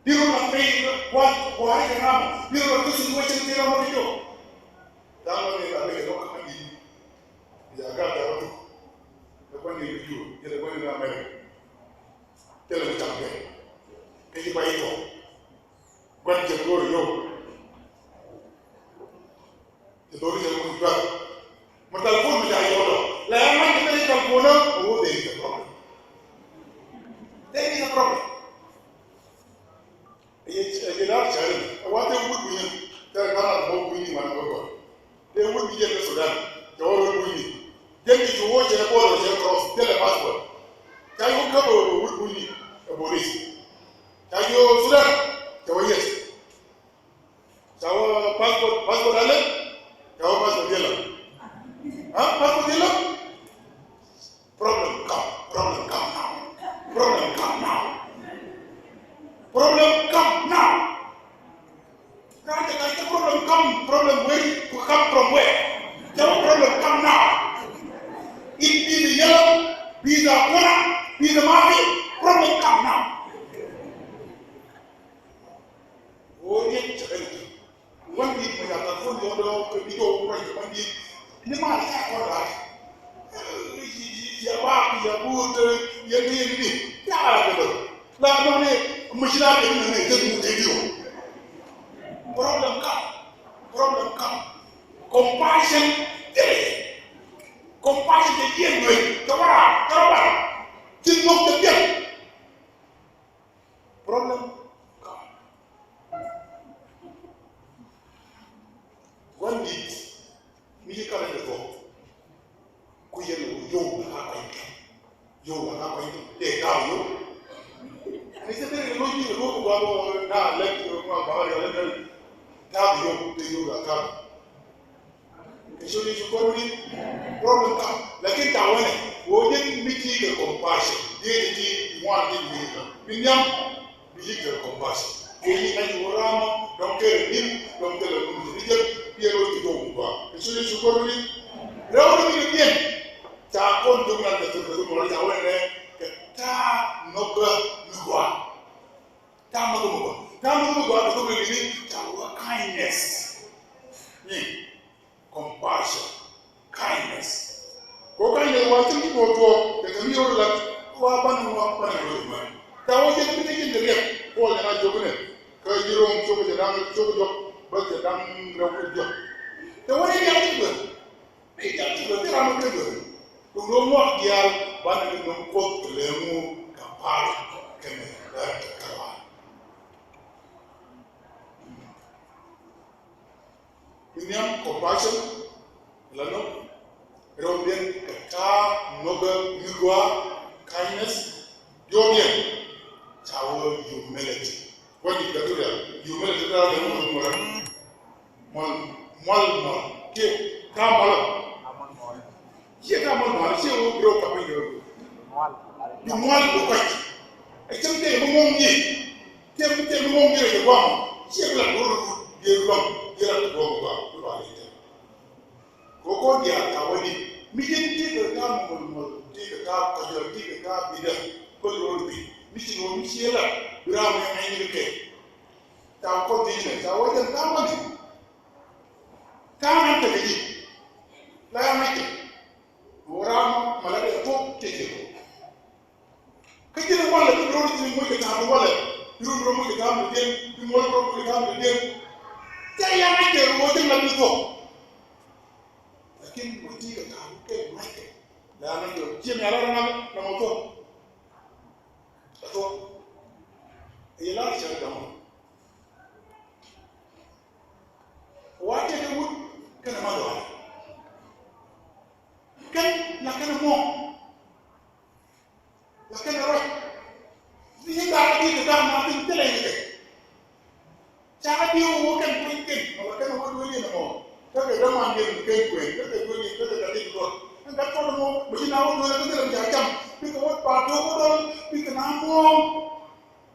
Bi rɔ na pay kuan kuan kɛ ram. Bi rɔ na pay situation ti ram mɔ kɛ jɔ. Da̱a̱n mɔ ni la bɛ kɛ lɔ kɛ mɔ ni. Ya gat ya wä tuk. Ɛ kuan ni bi jur. Yɛ lɛ kuan ni na mɛ. Thilɛ mi cam kɛ. Kä ci ba i̱ tɔ̱. Gua̱n cɛ go̱o̱r yio̱w. Cɛ dhori cɛ kun juak. Mɛ talpon mi ca yio̱w tɔ̱. La ya ŋa̱c kɛ thilɛ talpon ɛ ɣöö there is a problem. There is a problem. Ɛ yɛ, ɛ yɛ lar cari ɛ wa thil wut wi̱nyä. Thil lar mɔ wi̱nyä man wä gɔl. Thil wut wi̱nyä kä Sudan cɛ wä wut wi̱nyä. Jɛn ti cu wä cɛ border cɛ cross thilɛ passport. Ca yio̱w kä wut wi̱nyä ɛ bolis. Ca yio̱w Sudan cɛ wä yes. Ca wä passport, passport alɛ. Ca wä passport yɛlɛ. Ha, passport yɛlɛ. Problem come, problem come now. Problem come now. Problem come now. Raan te ka cɛ problem come, problem where, come from where? Cɛ wä problem come now. It be the yellow, be the kona, be the mafia, problem come now. Wä yet cɛ bɛ ni. Wan dit mɛ ya ta fun yɔ dɔ kɛ bi jɔ wä kɛ wan dit. Ni ma ya kɔ la. Ya ba ya bu te ya ni ni. Ya la kɛ dɔ. La nɔ ni mɛ ci la kɛ ni ni te bu te di o. Problem come. Problem come. Compassion. Compassion te yɛ nɔ. Te wara, te wara. Ti nɔ te yɛ. Problem come. Gua̱n dit mi ci kar ni kɛ thuɔ̱k. Ku yɛn wä yio̱w la ka kuany kɛ. Yio̱w la ka kuany kɛ. Tëë ga̱a̱k yio̱w. Ni cɛ tëë lo̱c ni kɛ lo̱c ku gua̱n wä na lɛk ma ba yɔ lɛk. Ga̱a̱k yio̱w tëë yio̱w la ga̱a̱k. Kɛ cuni ci kɔn wi̱ni problem kam. Lakin ta wɛnɛ wä jɛn mi ti kɛ compassion. Diɛ ti ti ŋuan ti wi̱ni kam. Bi nhiam bi ti kɛ compassion. Kɛ yi ŋa̱c wä ramɔ dɔ̱ŋ kɛ rɛ nin dɔ̱ŋ kɛ rɛ nin ti jɛn bi rɛ ti dɔ̱ŋ ba. Kɛ cuni ci kɔn wi̱ni rɛw ni wi̱ni biɛn. Ca kɔn dɔ̱ŋ nan kɛ thok kɛ thok mɔlɔ ca wɛnɛ kɛ ta nɔkä mi gɔaa. Ta nɔkä mi gɔaa. Ta nɔkä mi gɔaa kɛ thok kɛ wi̱ni ca wä kindness. Ni. Compassion, kindness. Ko kindness wa cin ti ko tuɔ kɛ kɛ mi yɔr la wa ban wa ban wa ma. Ta wa jɛ mi ti jin de riɛk ko ya na jɔ ne. Ka jirom jɔ jɛ dang jɔ jɔ ba jɛ dang rɛ wu jɔ. Te wa ni ya ti bɛ. Ni ya ti bɛ ti ram ke bɛ. Ko ro mo dial ban ni no ko le mu ka pa ke ne la ka wa. Bi nhiam compassion, la nɔ rɛwdiɛn kɛ ta̱a̱ nɔkɛ mi gɔaa, kindness. Diɔ̱ɔ̱kdiɛn ca wä humility. Wä ni kɛ thurial humility, thurial kɛ wä ni mɔrɛ. Mual, mual, mual kiɛ ta̱a̱ mual. Ciɛ ta̱a̱ mual mual ciɛ wä bi rɔ kap mi jɛ wä. Bi mual bi kuac. Ɛ cäŋ tëë bi ŋuɔ̱ŋ ji̱. Tëë bi tëë bi ŋuɔ̱ŋ ji̱ rɛ jɛ gua̱a̱m. Ciɛ bi la go̱o̱r rut jiɛ luaŋ jiɛ la ti gua̱a̱m gua̱a̱m bi ba lɛ jɛ. Kɛ ɣöö kɔn diaal ta̱a̱ wä ni mi ji̱n ti kɛ ta̱a̱ mual mual ti kɛ ta̱a̱ kɔcɔl ti kɛ ta̱a̱ bidɛ. Kɔc rɔɔd bi mi ci luɔ̱ŋ mi ciɛ la bi raam ni ŋa̱c ni kɛ kɛ. Ta̱a̱ kɔn ti jɛ ta̱a̱ wä jɛ ta̱a̱ wä ni. Ta̱a̱ nan tekɛ ji̱ la ya ŋa̱c kɛ. Ɣöö ram malak ɛ tuɔ̱k tëë jɛ. Kä ji̱n walɛ bi rɔ̱ ji̱ moc kɛ ta̱a̱ bi walɛ. Bi rɔ̱ moc kɛ ta̱a̱ bi diɛn, bi muɔl rɔ̱ moc kɛ ta̱a̱ bi diɛn. Cɛ ya ŋa̱c kɛ ɣöö jɛ ŋa̱c bi tuɔ̱k. Lakin ɣöö ti kɛ ta̱a̱ kɛ ŋa̱c kɛ. La ya ŋa̱c kɛ ɣöö ji̱ mi ala rɔ ŋa̱c na mɔ tuɔ̱k. Mɔ la kɛn ruac. Ni ŋa̱ kä di̱t kɛ da̱a̱n na tin thilɛ ni kɛ. Ca kä di̱t wä kɛn kui̱ kɛn wala kɛn wä duel in mɔ. Kä kɛ däman diɛn kɛn kuɛn kä kɛ duel in kä kɛ kɛ di̱t ruɔt. Ɛn gat kɔn mɔ bɛ ci na wä duel kä thilɛ mi ca cam bikɛ wä pa̱a̱t duɔ̱k wä dɔl bikɛ na muɔ̱ɔ̱ŋ.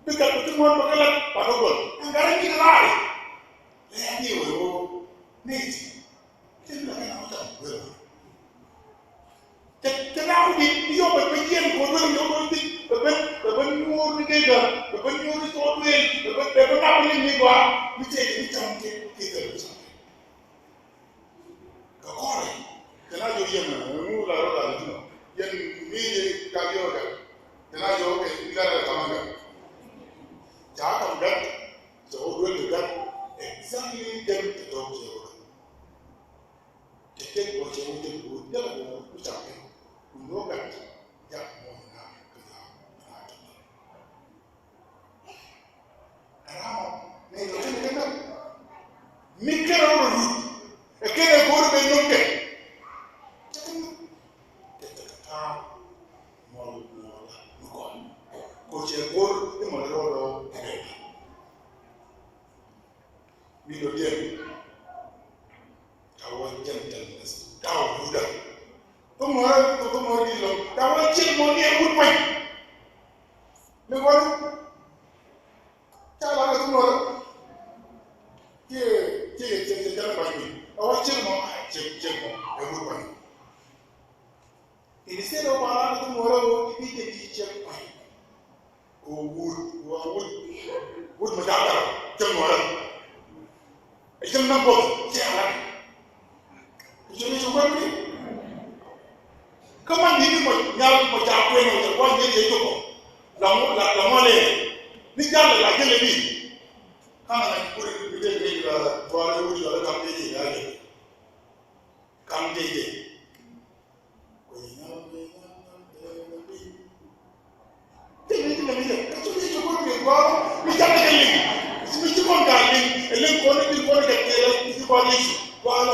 Bikɛ kɛ ti muɔ̱ɔ̱ŋ bɛ kɛ lät pa̱a̱t duɔ̱k gɔl ɛn gat rɛy di̱t raar. Lɛ ya diɛ wä wä nɛy ti. Thil la kɛn a wä cam wee wä. Kɛ kɛ na wä di yɔ bɛ bɛ jiɛn kɔ wee yɔ bɛ di bɛ bɛ bɛ bɛ nyuur ni kɛ gam bɛ bɛ nyuur ni tɔɔt wee bɛ bɛ bɛ bɛ na wä ni ni gɔaa mi tɛ ni cam kɛ kɛ kɛ bɛ cam kɛ. Kɛ kɔrɛ kɛ na jɔ yɛn na mu la rɔ la ni tuma yɛn mi yɛ ka yɔ kɛ kɛ na jɔ kɛ ni la rɛ kama kɛ. Ca kam gat ca wä wee kɛ gat exactly kɛn kɛ tɔɔt kɛ wä. Kɛ kɛn kɔ cɛ wä jɛ wä jɛ wä mi ca kɛ wä gat jak mɔ na kɛ na na kɛ. Ram ni kɛ kɛn kɛ mi kɛ rɔ rɔ rut. Ɛ kɛn ɛ go̱r bɛ nyɔk kɛ. Kɛ kɛ kɛ ta̱a̱ mɔl mɔl mɔl kɔ cɛ go̱r imɔ rɔ rɔ kɛ. Mi dɔ diɛn. Ta̱wä gentleness. Ta̱wä wutdä. Kä mɔrä kä mɔrä di lɔ. Ta̱wä ciek mɔ ni ɛ wut kuany. Ni wä. Ca la kä mɔrä. Ciɛ ciɛ ciɛ ciɛ ciɛ kuany mi. Ta̱wä ciek mɔ ciek ciek mɔ ɛ wut kuany. Instead of ba ran kä mɔrä wä i̱ bi jɛ di ciek kuany. Ko wut wa wut wut mi ca bar cɛ mɔrä. Ɛ cɛ na bok cɛ ala. Ku cɛ ni cɛ wɛn ni. Kä man di ni mɔ nyal mɔ ca kuɛn mɔ ca kuɛn jɛ jɛ jɛ kɔ. La mɔ la la mɔ lɛ. Ni jal la jɛ lɛ ni. Kama na kuri bi jɛ ni la tuwa lɛ wut la kam jɛ jɛ la jɛ. Kam jɛ jɛ. Tëë mi ti lɛ mi lɛ kä cu ni ci kɔn kɛ gua̱a̱r mi ca kɛ liŋ. Mi ci kɔn ka liŋ ɛ liŋ kɔn ni kɔn kɛ kɛ lɛ mi ci kɔn Yecu gua̱a̱r.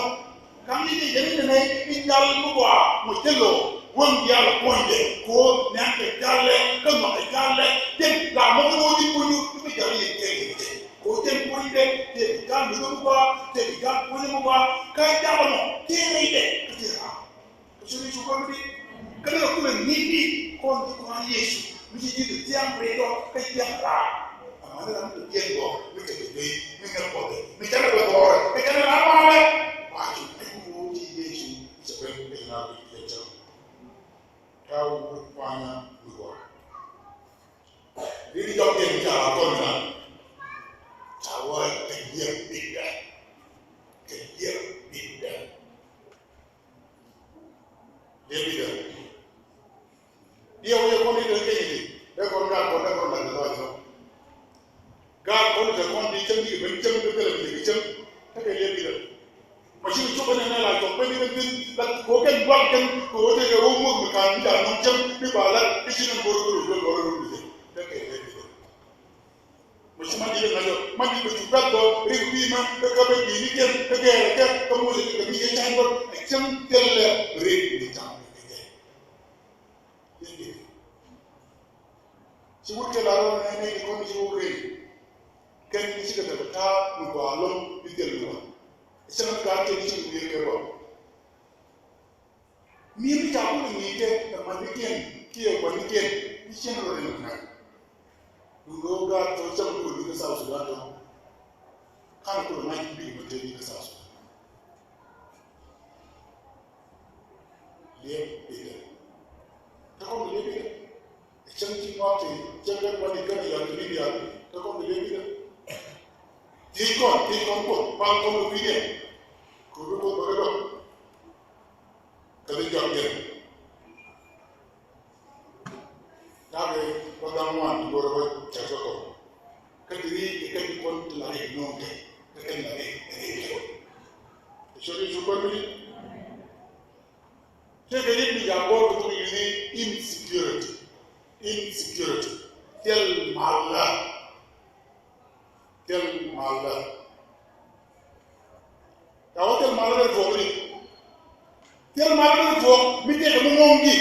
Kam ni ti jɛ ni nɛ ni jal mi gua mɔ jɛ lɔ wän jal kɔn dɛ ko nɛ kɛ jal lɛ kä ma kɛ jal lɛ. Jɛ la mɔ ni wä ni kɔn ni mi jal ni kɛ kɛ ko jɛ kɔn dɛ jɛ jal mi gua jɛ jal kɔn ni gua kä jal mɔ ti ni dɛ kä ti ra. Kä cu ni cu kɔn di kä ni kɛ kulɛ ni di kɔn di kɔn Yesu mi ci ji̱ di thiaŋ ri dɔ kä thiaŋ ra. Ama ni ram kɛ jiɛn gɔ mi kɛ kɛ dee mi ŋɛ kɔdɛ mi kɛ ni bɛ gɔrɛ mi kɛ ni ram ma lɛ. Wa cu ni ku ci Yesu cɛ bɛ mi kɛ na bi kɛ cɛ. Ka wu kuanya mi gɔrɛ. Ri di jɔk yɛn ca la kɔn na. Ca wa kɛ yɛ bi dɛ kɛ yɛ bi dɛ. Lëë Pita. Diɛ wä yɛ kɔn i̱ dee keny i̱ di dee kɔn gaat kɔn dee kɔn la̱t kɛ lɔc kɔ. Gaat kɔn i̱ te kɔn di cäŋ di ben cäŋ di thilɛ bi cäŋ. Tekɛ lëë Pita. Ma ci bi cuk ɛn ɛn ɛ la cɔk ben i̱ ben thin la kɛ wä kɛn buak kɛn kɛ wä tekɛ wä muɔth mi ka̱n mi ca nɔŋ cäŋ mi ba la̱t i̱ ci ni go̱r go̱r go̱r go̱r go̱r bi cäŋ. Tekɛ lëë Pita. Mi ci man di ŋa̱c ɔ man di bɛ cu bɛ̈th bɔ rik pi̱i̱mä kä kä bɛ bi̱i̱ni kɛn kä gɛɛrɛ kɛ kä muɔcɛ kɛ mi yɛ ca̱ny bä ɛ cäŋ thilɛ rik ni ca̱ŋ kɛ kɛ. Ci wut kɛ la rɔ nɛ nɛ di kɔn ci wut rɛy kɛn ci kɛ tɛkɛ ta̱a̱ mi gɔaa lo̱ŋ bi thil mi wa. Ɛ cäŋ mi gaat kɛn ci mi wiee kɛ bä. Mi̱i̱n mi ca kulɛ ŋi̱i̱cɛ ɛ manikiɛn kiɛ guanikiɛn mi cieŋ rɔ rɛn kɛ na̱k. Duundɛ ɣöö gaat tɔ̱ cäŋ kulɛ wi̱i̱ kä South Sudan tɔ̱. Ka̱n kulɛ ŋa̱c wi̱i̱ mɛ tëë wi̱i̱ kä South Sudan. Liep Pita. Te kɔn liep Pita. Cäŋ ci ŋɔak ti cäŋ kɛ kuany kɛn yɔl ti ni diaal te kɔn kɛ liep i̱ dee. Thiec kɔn thiec kɔn kuɔth pal kɔn kɛ wi̱i̱diɛn. Kɛ wi̱i̱ kuɔth bä kɛ dɔk. Kɛ bi jɔak jɛn. Dakɛ bä gaŋ ŋuan ti luɔrɛ bä cɛ kɛ kɔn. Kä ti ri kɛ kɛ ti kɔn ti la rik no̱o̱ŋ kɛ kɛ kɛ ti la rik rik kɛ. Cɔri cu kɔn mi. Tëëkɛ yet mi ca gɔ̱r kɛ thok yithi insecurity. Insecurity. Thil malä. Thil malä. Ca wä thil malä rɛl thuɔ̱k ni. Thil malä rɛl thuɔ̱k mi tëëkɛ mi ŋo̱o̱ŋ di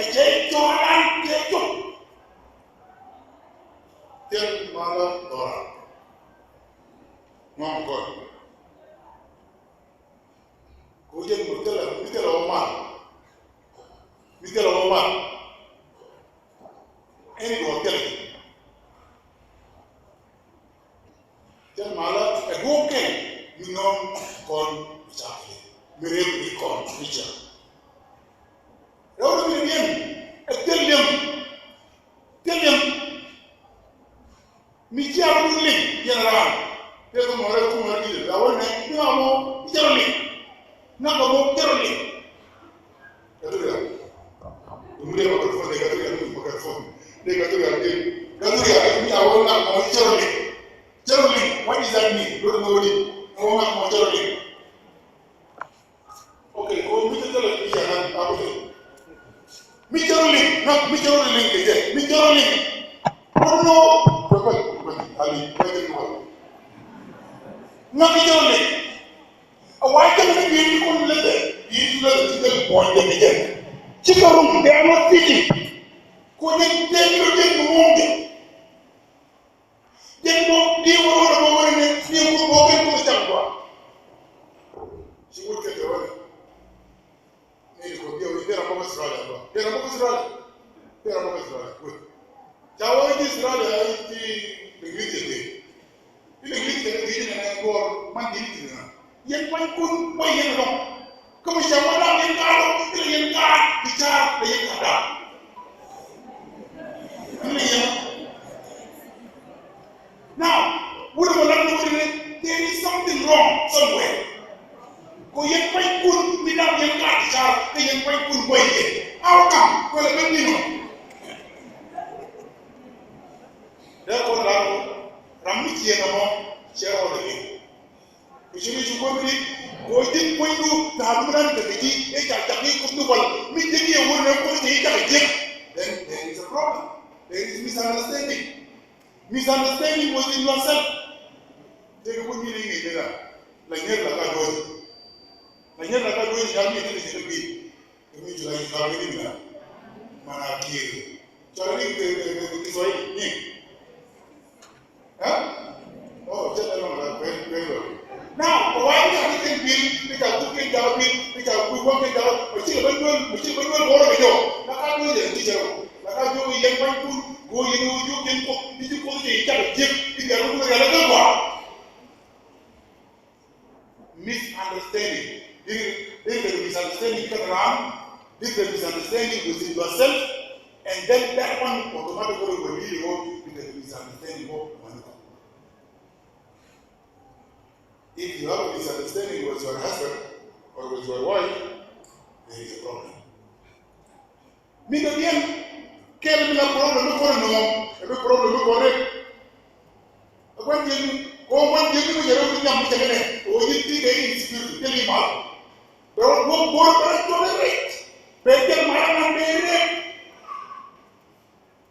Ɛ cɛ cɔɔran cɛ cop. Thil malä dhɔran. Ŋɔm kɔn. Ko jɛ mi thilɛ, mi thilɛ wä mal. Mi thilɛ wä mal. Ɛn duɔth thilɛ. Thil malä ɛ duɔ̱ɔ̱p kɛl mi nɔŋ kɔn mi ca kɛ mi rep ri kɔn mi ca. Rɛw ri mi rep yɛn ɛ thil liɛm. Thil liɛm. Mi cia wun liŋ yɛn raan. Thil kɛ mɔ rɛw kumɛ ri la wun nɛ mi ŋa mɔ mi ca rɔ liŋ. Nak kɛ mɔ mi ca rɔ liŋ. Gathuria. Dum dee microphone, dee Gathuria, dee microphone. Dee Gathuria, dee Gathuria, mi a wä ŋak mɔ cɛ rɔ liŋ. Cɛ rɔ liŋ, what does that mean? Don't know what it. A wä ŋak mɔ cɛ rɔ liŋ. Okay, ko mi cɛ rɔ liŋ, mi cɛ rɔ liŋ, a wä liŋ. Mi cɛ rɔ liŋ, ŋak mi cɛ rɔ liŋ kɛ jɛ, mi cɛ rɔ liŋ. Don't know. Bɛ bɛ bɛ ali bɛ jɛ ni wä. Ŋak mi cɛ rɔ liŋ. A wa jɛn ni bi̱i̱ ni kun lɛ bɛ bi̱i̱ ni lɛ bɛ ti jɛn bɔn jɛn ni jɛn. Ci ka rum they are not teaching. Ko jɛn jɛn ni jɛn ni ŋuŋ jɛn. Jɛn bɔ di wä wä bɔ wä ni ni wä bɔ kɛ bɔ cam kua. Ci wut kɛ jɛ wä ni. Ni ko diɛ wä ni dera bɔ Australia bɔ. Dera bɔ Australia. Dera bɔ Australia. Wä. Ca wä ni Australia ni ti English jɛ. Ti English jɛ ni ti ni na bɔ man di ti na. Yɛn pa̱nykun bä yɛn ɛlɔ̱ŋ. Kä mi cɛ wä da̱a̱k yɛn gaat ɔ, ilɛ yɛn gaat bi ca̱a̱r bɛ yɛn gaat da̱a̱k. Ilɛ yɛn. Now, wut ɛmɔ lat ni wut ɛmɛ, there is something wrong somewhere. Kɛ yɛn pa̱nykun mi da̱a̱k yɛn gaat bi ca̱a̱r, kɛ yɛn pa̱nykun bä yɛn. How come? Kuɛlɛ ben ni nɔ. Dee kɔn lat ram mi ciɛ nɔmɔ, cɛ rɔ lɛ yɛn. Kɛ ci ni ci kuäär mi ni kɛ ɣöö ji̱n puɔ̱nydu ta̱a̱ mi nan tekɛ ji̱ ëë ca cak ni Kuoth ni wal mi ji̱n yɛ wur nɛ Kuoth cɛ ji̱ cak ji̱. Then there is a problem. There is misunderstanding. Misunderstanding within yourself. Tëëkɛ wut mi ni ŋi̱i̱c ni la la nyier la ka duɔ̱ɔ̱c. La nyier la ka duɔ̱ɔ̱c ni car mi tekɛ ji̱ tekɛ bi̱i̱. Kɛ mi cu la ci cɔal kɛ ni mi la man a kiɛɛr. Cɔl ni kɛ kɛ kɛ kɛ Kiswahili ni. Ɛ? Oh, cɛ lɛ lɔŋ la kuɛn kuɛn lɔ. Now, kɛ wa ni ca ni kɛn bil, ni ca kuk kɛn jal bil, ni ca kuk wä kɛn jal, mɛ ci kɛ ben duel, mɛ ci kɛ ben duel bɔrɔ kɛ jɔ. La ka duel yɛn ti cɛ rɔ. La ka jɔ yɛn pa̱nykun, go yɛn wä juk yɛn kok, ni ci kok ci ca kɛ jiɛk, ni bia rɔ kuk rɔ yɛn la kɛ gɔaa. Misunderstanding. This is, this is a misunderstanding come around. This is a misunderstanding within yourself. And then that one automatically will lead you to the misunderstanding of one another. If you have a misunderstanding with your husband or with your wife, there is a problem. Mi dɔ̱diɛn kɛl mi la problem mi kɔn nɔmɔ, ɛ bi problem mi kɔn rek. Ɛ gua̱n jiɛk mi, kɛ ɣöö gua̱n jiɛk mi mi jɛ rɛw mi nyam mi cɛ kɛnɛ, kɛ ɣöö ji̱n ti kɛ in spirit, jɛ li mal. Bɛ wä guɔ̱p guɔ̱r bɛ rɛw cuɔt rɛc, bɛ jɛl mal ɛnan bɛ rɛc.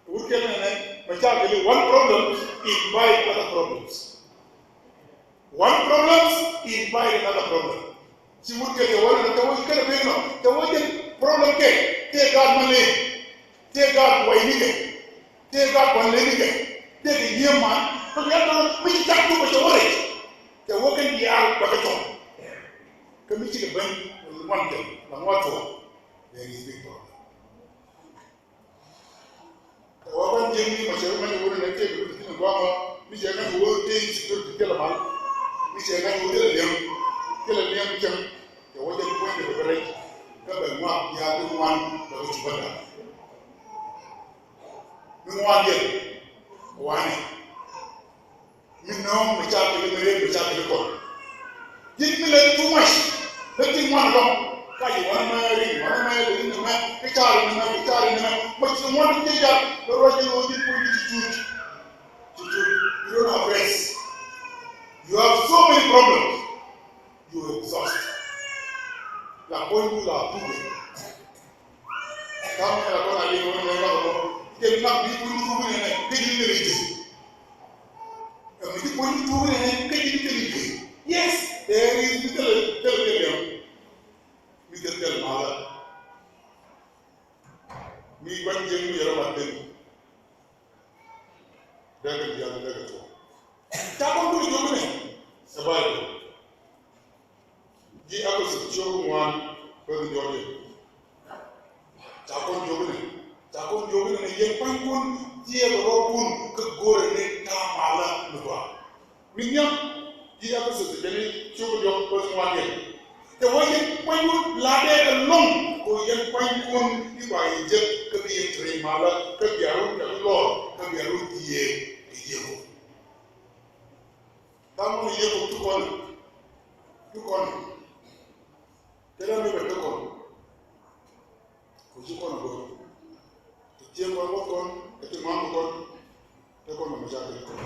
Wut kɛl nɛnɛ, mɛ ca kɛ li one problem invite other problems. One problems invite another problem. Ci wut kɛ kɛ wä lɛ kɛ wä kɛ lɛ pek nɔ kɛ wä jɛ problem kɛ tëë gaat ma lɛ tëë gaat way ni kɛ tëë gaat kuan lɛ ni kɛ tëë kɛ yiëë man kɛ yal nɔ mi ci cak tuk kɛ cɛ wä rɛc kɛ wä kɛ diaal bɛ kɛ cɔm kɛ mi ci kɛ ben wan kɛ la ŋuat tuɔ. There is big problem. Kɛ ɣöö bän jiäkni mɔ cɛ wä ŋäc wä ni nɛ tëëk kɛ wä ti thi̱n gua̱a̱ŋ ɔ mi cɛ ŋäc wä tëë security thilɛ mal. Mi cɛ ŋäc wä thilɛ liɛŋ thilɛ liɛŋ cäŋ. Cɛ wä jɛ puɔ̱nydɛ bɛ bɛ rɛc kä bɛ ŋuak diaal ti ŋuan bɛ kɛ cupä da̱a̱n. Mi ŋuan yɛn wani. Mi nööŋ mi ca kili mi rin mi ca kili kɔn. Ji̱n mi lɛ too much. Lɛ ti ŋuan lɔŋ. Ka yi wanɛ mɛ rin wanɛ mɛ rin ni mɛ ki ca rin ni mɛ ki ca rin ni mɛ. Mɛ ci ŋuan ti jɛ jal lɛ ruac jɛ wä ji̱n kui̱ ni ci cuc. Ci cuc. You don't have rest. You have so many problems. You exhaust. La kɔn du la tuge. Kam kɛ la kɔn a liŋ wä ni mɛ la kɔn. Jɛ nak bi kui̱ ni tuge ni mɛ ki ji̱n ni rin jɛ. Ɛ mi ti puɔ̱ny ti tuuk ni ɛ kä ji̱ ti kɛ li̱th kɛ. Yes, there is mi thilɛ thilɛ thilɛ liɛm. Mi thilɛ thilɛ malä. Mi gua̱n jiäkni rɔ mat den. Dee kɛ diaal, dee kɛ tuɔɔk. Ca kɔn kul jiök ni ɛ Baibol. Ji̱ Epɛthäth ciök ŋuan, bäth diɔ̱k diɛn. Ca kɔn jiök ni, ca kɔn jiök ni, yɛn pua̱nykun, thiëëk rɔɔkun kä go̱rɛ ni ta̱a̱ malä mi gɔaa. Mi nhiam, Ji̱ Epɛthäth, jɛn i̱ ciök diɔ̱k, bäth ŋuan diɛn. Cɛ wee yɛn pua̱nykun, la̱tdɛ ɛlɔ̱ŋ kɛ ɣöö yɛn pua̱nykun i̱ ba yɛ jek kä bi yɛn te rɛy malä, kä bia run kɛ lɔr, kä bia run thiëëk kɛ Yiëë Kuɔth. Tha̱a̱ŋ mi Yiëë Kuɔth ti kɔn, ti kɔn. Thilɛ mi bɛ ti kɔn. Ku ci kɔn a go̱o̱r. Ti thieŋ kɔn, wuɔth kɔn, kä ti ŋɔaŋ kɔn, ti kɔn a mi ca kɛ kɔn.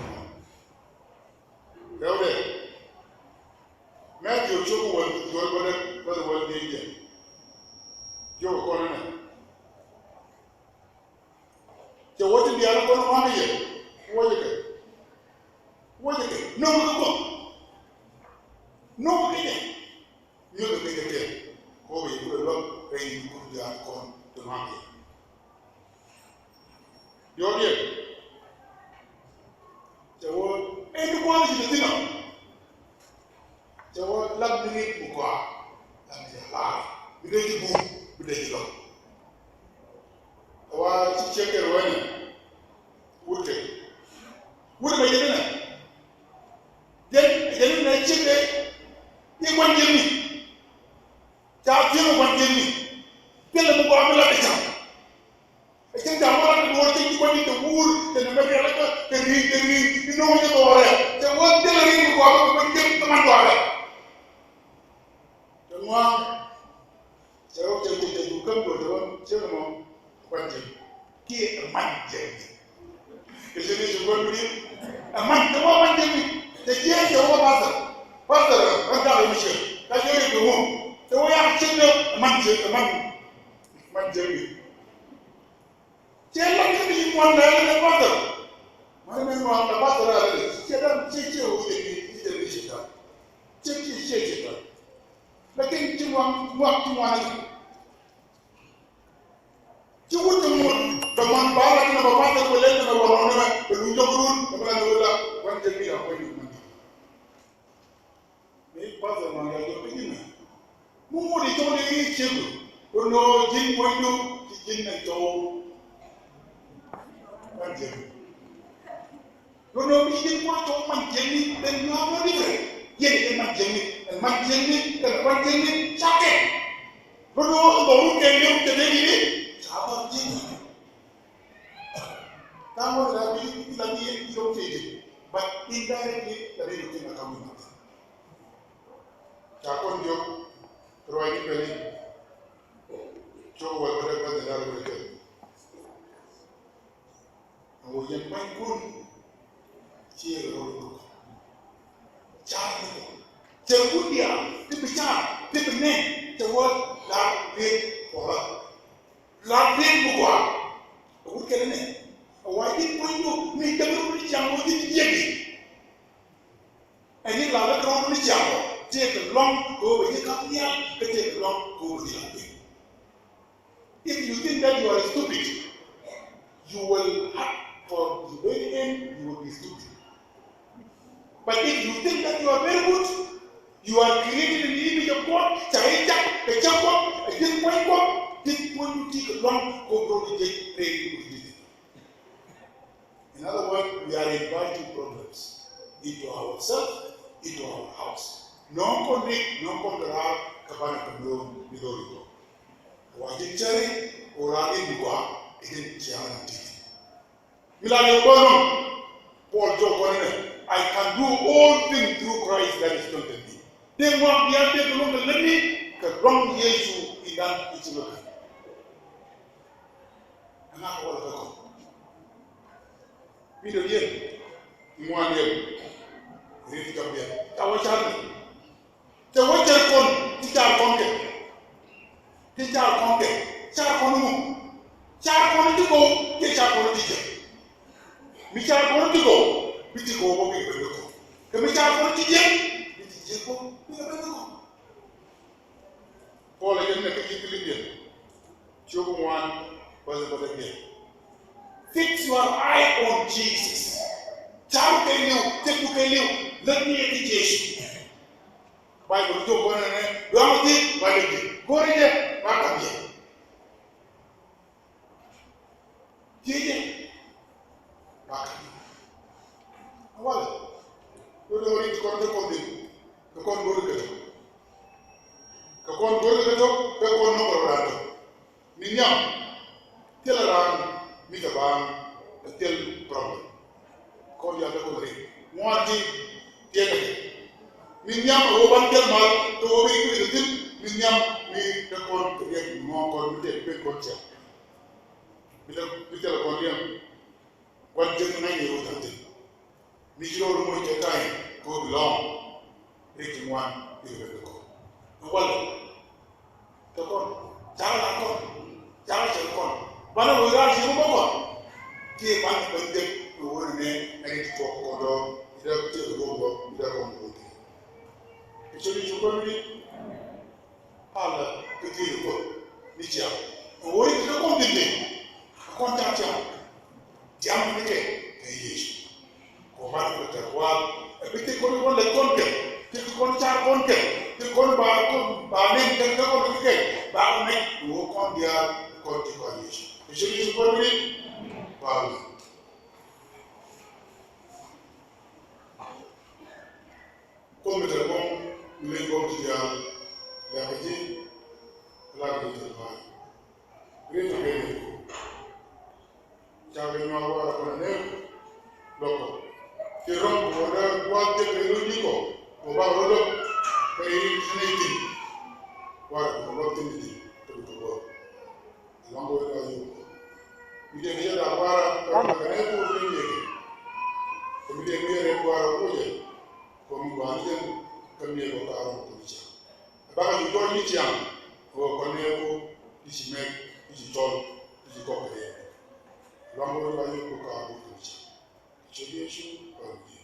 Rɛwdɛ. Mɛthiw ciök wäl, wäl bädäk, bädäk wäl diɛn. Jiök kɔn inɛ. Cɛ wä ti diaal kɔn ŋuan yɛ. Wä jɛ kɛ. Wä jɛ kɛ. No̱o̱ŋ kɛ kɔn. No̱o̱ŋ kɛ jɛ. Nyuthɛ kɛ jɛ kɛ. Kɔ bɛ yɛ kulɛ luäk rɛy ni kul diaal kɔn ti ŋuan yɛ. Diɔ̱ɔ̱k diɛn. Cɛ wä, ɛn ti kua̱r ci te thi̱n ɔ. Cɛ wä, lat ni rit mi gɔaa. Lat ni rit mi gɔaa. Bi dee ci bum, bi dee ci lɔk. Cɛ wä, ci ciek kɛ ruɛn ni. Wut kɛ. Wut kɛ jɛ ni nɛ. Jɛ, jɛ ni nɛ ciek kɛ. I̱ gua̱n jiäkni. Ca thiäŋ gua̱n jiäkni. Thilɛ mi gɔaa mi lat kɛ cam. Ɛ cäŋ ca ŋuan kɛ duɔ̱ɔ̱r cäŋ ci gua̱n jiäkni te wuur, te nɛ mɛ rialikä, te ri̱i̱ŋ, te ri̱i̱ŋ, ti no̱o̱ŋ ci dhɔrɛ. Cɛ wä thilɛ ri̱i̱ŋ mi gɔaa kɛ gua̱n jiäkni kɛ man gɔaa rɛ. Te ŋuan. Cɛ wä cɛ wä cɛ wä käm duɔ̱ɔ̱r cɛ wä cɛ wä mɔ gua̱n jiäkni. Kiɛ ɛ man jiäkni. Kɛ cɛ ni ci gua̱n jiäkni. Ɛ man, cɛ wä man jiäkni. Cɛ jiɛn cɛ wä pastor. Pastor, ɛ dak ɛ mi cɛ. Ka jiäkni kɛ ŋu. Cɛ wä yak cɛ ni ɛ man jiäkni, ɛ man. Man jiäkni. Cɛ la ni mi ŋuan la ni pastor. Man mi ŋuan la pastor la ni. Cɛ dan cɛ cɛ wä cɛ ni cɛ ni cɛ dan. Cɛ cɛ cɛ cɛ dan. Lakin ci ŋuan ŋuan ci ŋuan ni. Ci wut ti ŋut bɛ ŋuan ba la ni bɛ pastor bɛ lɛ ni bɛ wä rɔn ni bɛ lu jɔk run bɛ la ni wä la wan jɛ mi ya kɔ ni man. Mi pastor ma ya jɔ piny ni. Mi ŋot i̱ cɔw ni i̱ ciek. Kono ji̱n puɔ̱nydu ci ji̱n ni cɔw. Man jiäkni. Kono mi ji̱n puɔ̱ny cɔw man jiäkni, then you have no different. Yɛn i̱ man jiäkni, ɛn man jiäkni, kɛn man jiäkni, cakɛ. Kono bɛ wut kɛ liw kɛ dee ni, ca man jiäkni. Tha̱a̱ŋ wä la bi, bi la bi yɛn i̱ cɔw tëë. But indirectly, la bi yɛn i̱ cɔw tëë. Ca kɔn jiök ruac ni pɛli. Cok wä bä dee bä dee dal wä kɛ. A wä yɛn pa̱ny kun. Ciɛ rɔ ni kɔ. Ca ni kɔ. Cɛ kun diaal ti bi ca ti bi nɛ cɛ wä la riet kɔra. La riet bi kɔra. A wä kɛ nɛ. A wä yɛn pa̱ny kun ni dämɛ wä ni ca wä yɛn yɛn. Ɛn ni la lɛ kɛ rɔ̱ ni ciaŋ ɔ tëëkɛ luaŋ kɛ ɣöö bɛ ji̱ ka̱m nhial kä tëëkɛ luaŋ kɛ ɣöö bɛ ji̱ ka̱m piny. If you think that you are stupid, you will have, for the very end, you will be stupid. But if you think that you are very good, you are created in the image of God, ca i̱ jak kɛ cäŋ Kuɔth, ɛ ji̱ puɔ̱ny Kuɔth, ji̱ puɔ̱nydu tëëkɛ luaŋ kɛ ɣöö bɛ ji̱ rɛy. In other words, we are inviting problems into ourselves, into our house. Nɔŋ kɔn dik, nɔŋ kɔn kɛ raar, kɛ banɛ kɛ lo̱o̱ŋ, ni lo̱o̱ŋ ikɔ. Wa ji̱n cäri, ora in gua, itin ciaŋ in tiki. Mi la ni kɔn nɔŋ, Paul jɔ kɔn inɛ, I can do all things through Christ that strengthens me. Dee ŋuak diaal dee kɛ luɔ̱ŋ kɛ lätni, kɛ luaŋ Yecu in dan i̱ ci lo̱k. Ɛn a kɔl kä kɔn. Wi̱cdɛ yɛn ŋuan yɛn. Rit kap yɛn ca wä car ni. Cɛ wä cär kɔn ti car kɔn kɛ. Ti car kɔn kɛ. Car kɔn mu. Car kɔn ti go̱o̱k. Ti car kɔn ti jɛ. Mi car kɔn ti go̱o̱k. Bi ti go̱o̱k bä bi bɛ kɔn. Kɛ mi car kɔn ti jɛ. Bi ti jɛ kɔn bi bɛ kɔn. Paul a yɛn nɛ kä ji̱ Philippian ciök ŋuan, Bäth bäth biɛ. Fix your eye on Jesus. Ca̱ru kɛ li̱w, tëkdu kɛ li̱w, lät ni yɛ ti Jesu. Baibol jɔk kɔn ɛnɛ, duaŋ ɔ thiec, ba lɛ ji̱. Go̱rɛ jɛ, ba ka̱m yɛ. Thiec jɛ, ba ka̱m yɛ. Walɛ, do̱r do̱r i̱ ti kɔn kɛ kɔn dee, kɛ kɔn go̱rɛ kɛ tɔ̱. Kɛ kɔn go̱rɛ kɛ tɔ̱, kɛ kɔn nɔmɔ rɔ raan tɔ̱. Mi nhiam thilɛ raan mi te baaŋ, ɛ thil problem. Kɔn diaal te kɔn rik ŋuan ti tiɛɛkɛ jɛ. Mi nhiam ɛ wä ban thil mal te wä rik mi te thil mi nhiam mi te kɔn kɛ riɛk mi ŋɔɔŋ kɔn mi te ben kɔn cɛ. Mi te mi thilɛ kɔn riɛk. Gua̱n jek ŋa̱cni ɣöö tha̱a̱ŋ thi̱n. Mi ci rɔɔdu moc kɛ Kain kɛ ɣöö bi lɔ̱ɔ̱ŋ. Rik ti ŋuan i̱ ɣöö bɛ kɛ kɔn. Ɛ walɛ kɛ kɔn. Cakɛ la kɔn. Cakɛ cɛ kɔn. Banɛ ɣöö raar ci rɔɔdu bä kɔn. Kiɛ ban ban jek ɣöö wä nɛ nɛ rik ti tuɔɔk kɔn dɔɔ. Ida tëë ruɔ̱ŋ dɔɔ. Ida kɔn dɔɔ. Kɛ cɛ ni cu kɔn wi̱i̱. Palä kä thiec Kuɔth ni ciaŋ. Ɛ wä i̱ ti kɔn thi̱n thi̱n. Kɔn ca ciaŋ. Ciaŋ ni kɛ kɛ Yecu. Kɔ mat kɛ tɛr kua̱r. Ɛ bi ti kɔn kɔn lɛ kɔn kɛ. Ti kɔn car kɔn kɛ. Ti kɔn ba kɔn ba nɛn kɛ kɛ kɔn kɛ kɛ. Ba kɔn nɛn wä kɔn diaal kɔn ti kɔn Yecu. Yecu Yecu kɔn ni. Palä. Kuoth mi te gɔm mi leny gɔm ti diaal. Liak kɛ ji̱. Liak kɛ ji̱ te pa̱a̱ny. Rin ti kɛ ni ku. Ca kɛ nyuak warɛ kɔn ɛ nɛɛku. Lɔkɔ ci rɔm kɛ wä dee gua̱a̱th jek kɛ lo̱c ni kɔ. Kɛ ba rɔ lɔk kɛ rin ti nɛy thi̱n. Warɛ kɔn lɔk thi̱n ti kɛ bi kɛ gɔr. Ɛlɔ̱ŋ kɛ wee lɔc yio̱w. Mi dee ni jɛ da̱a̱k gua̱a̱ra kɛ rɔ̱ kɛ nɛy kuɔth ni yɛ kɛ. Kɛ mi dee ni jɛ rɛy gua̱a̱ra kuɔth jɛ. Kɛ mi gua̱a̱ni jɛn kä mi yɛ kɔ ka̱a̱r rɔ̱ kɛ mi cäŋ. Ɛ bakɛ ju jɔɔc ni ciaŋ. Kɛ wee kɔn nɛy kuɔth di ci mɛk di ci cɔl di ci kɔk kɛ rɛy. Ɛlɔ̱ŋ kɛ wee lɔc yio̱w kɛ ka̱a̱r rɔ̱ kɛ mi cäŋ. Kɛ ciöt Yecu Kuäär ni.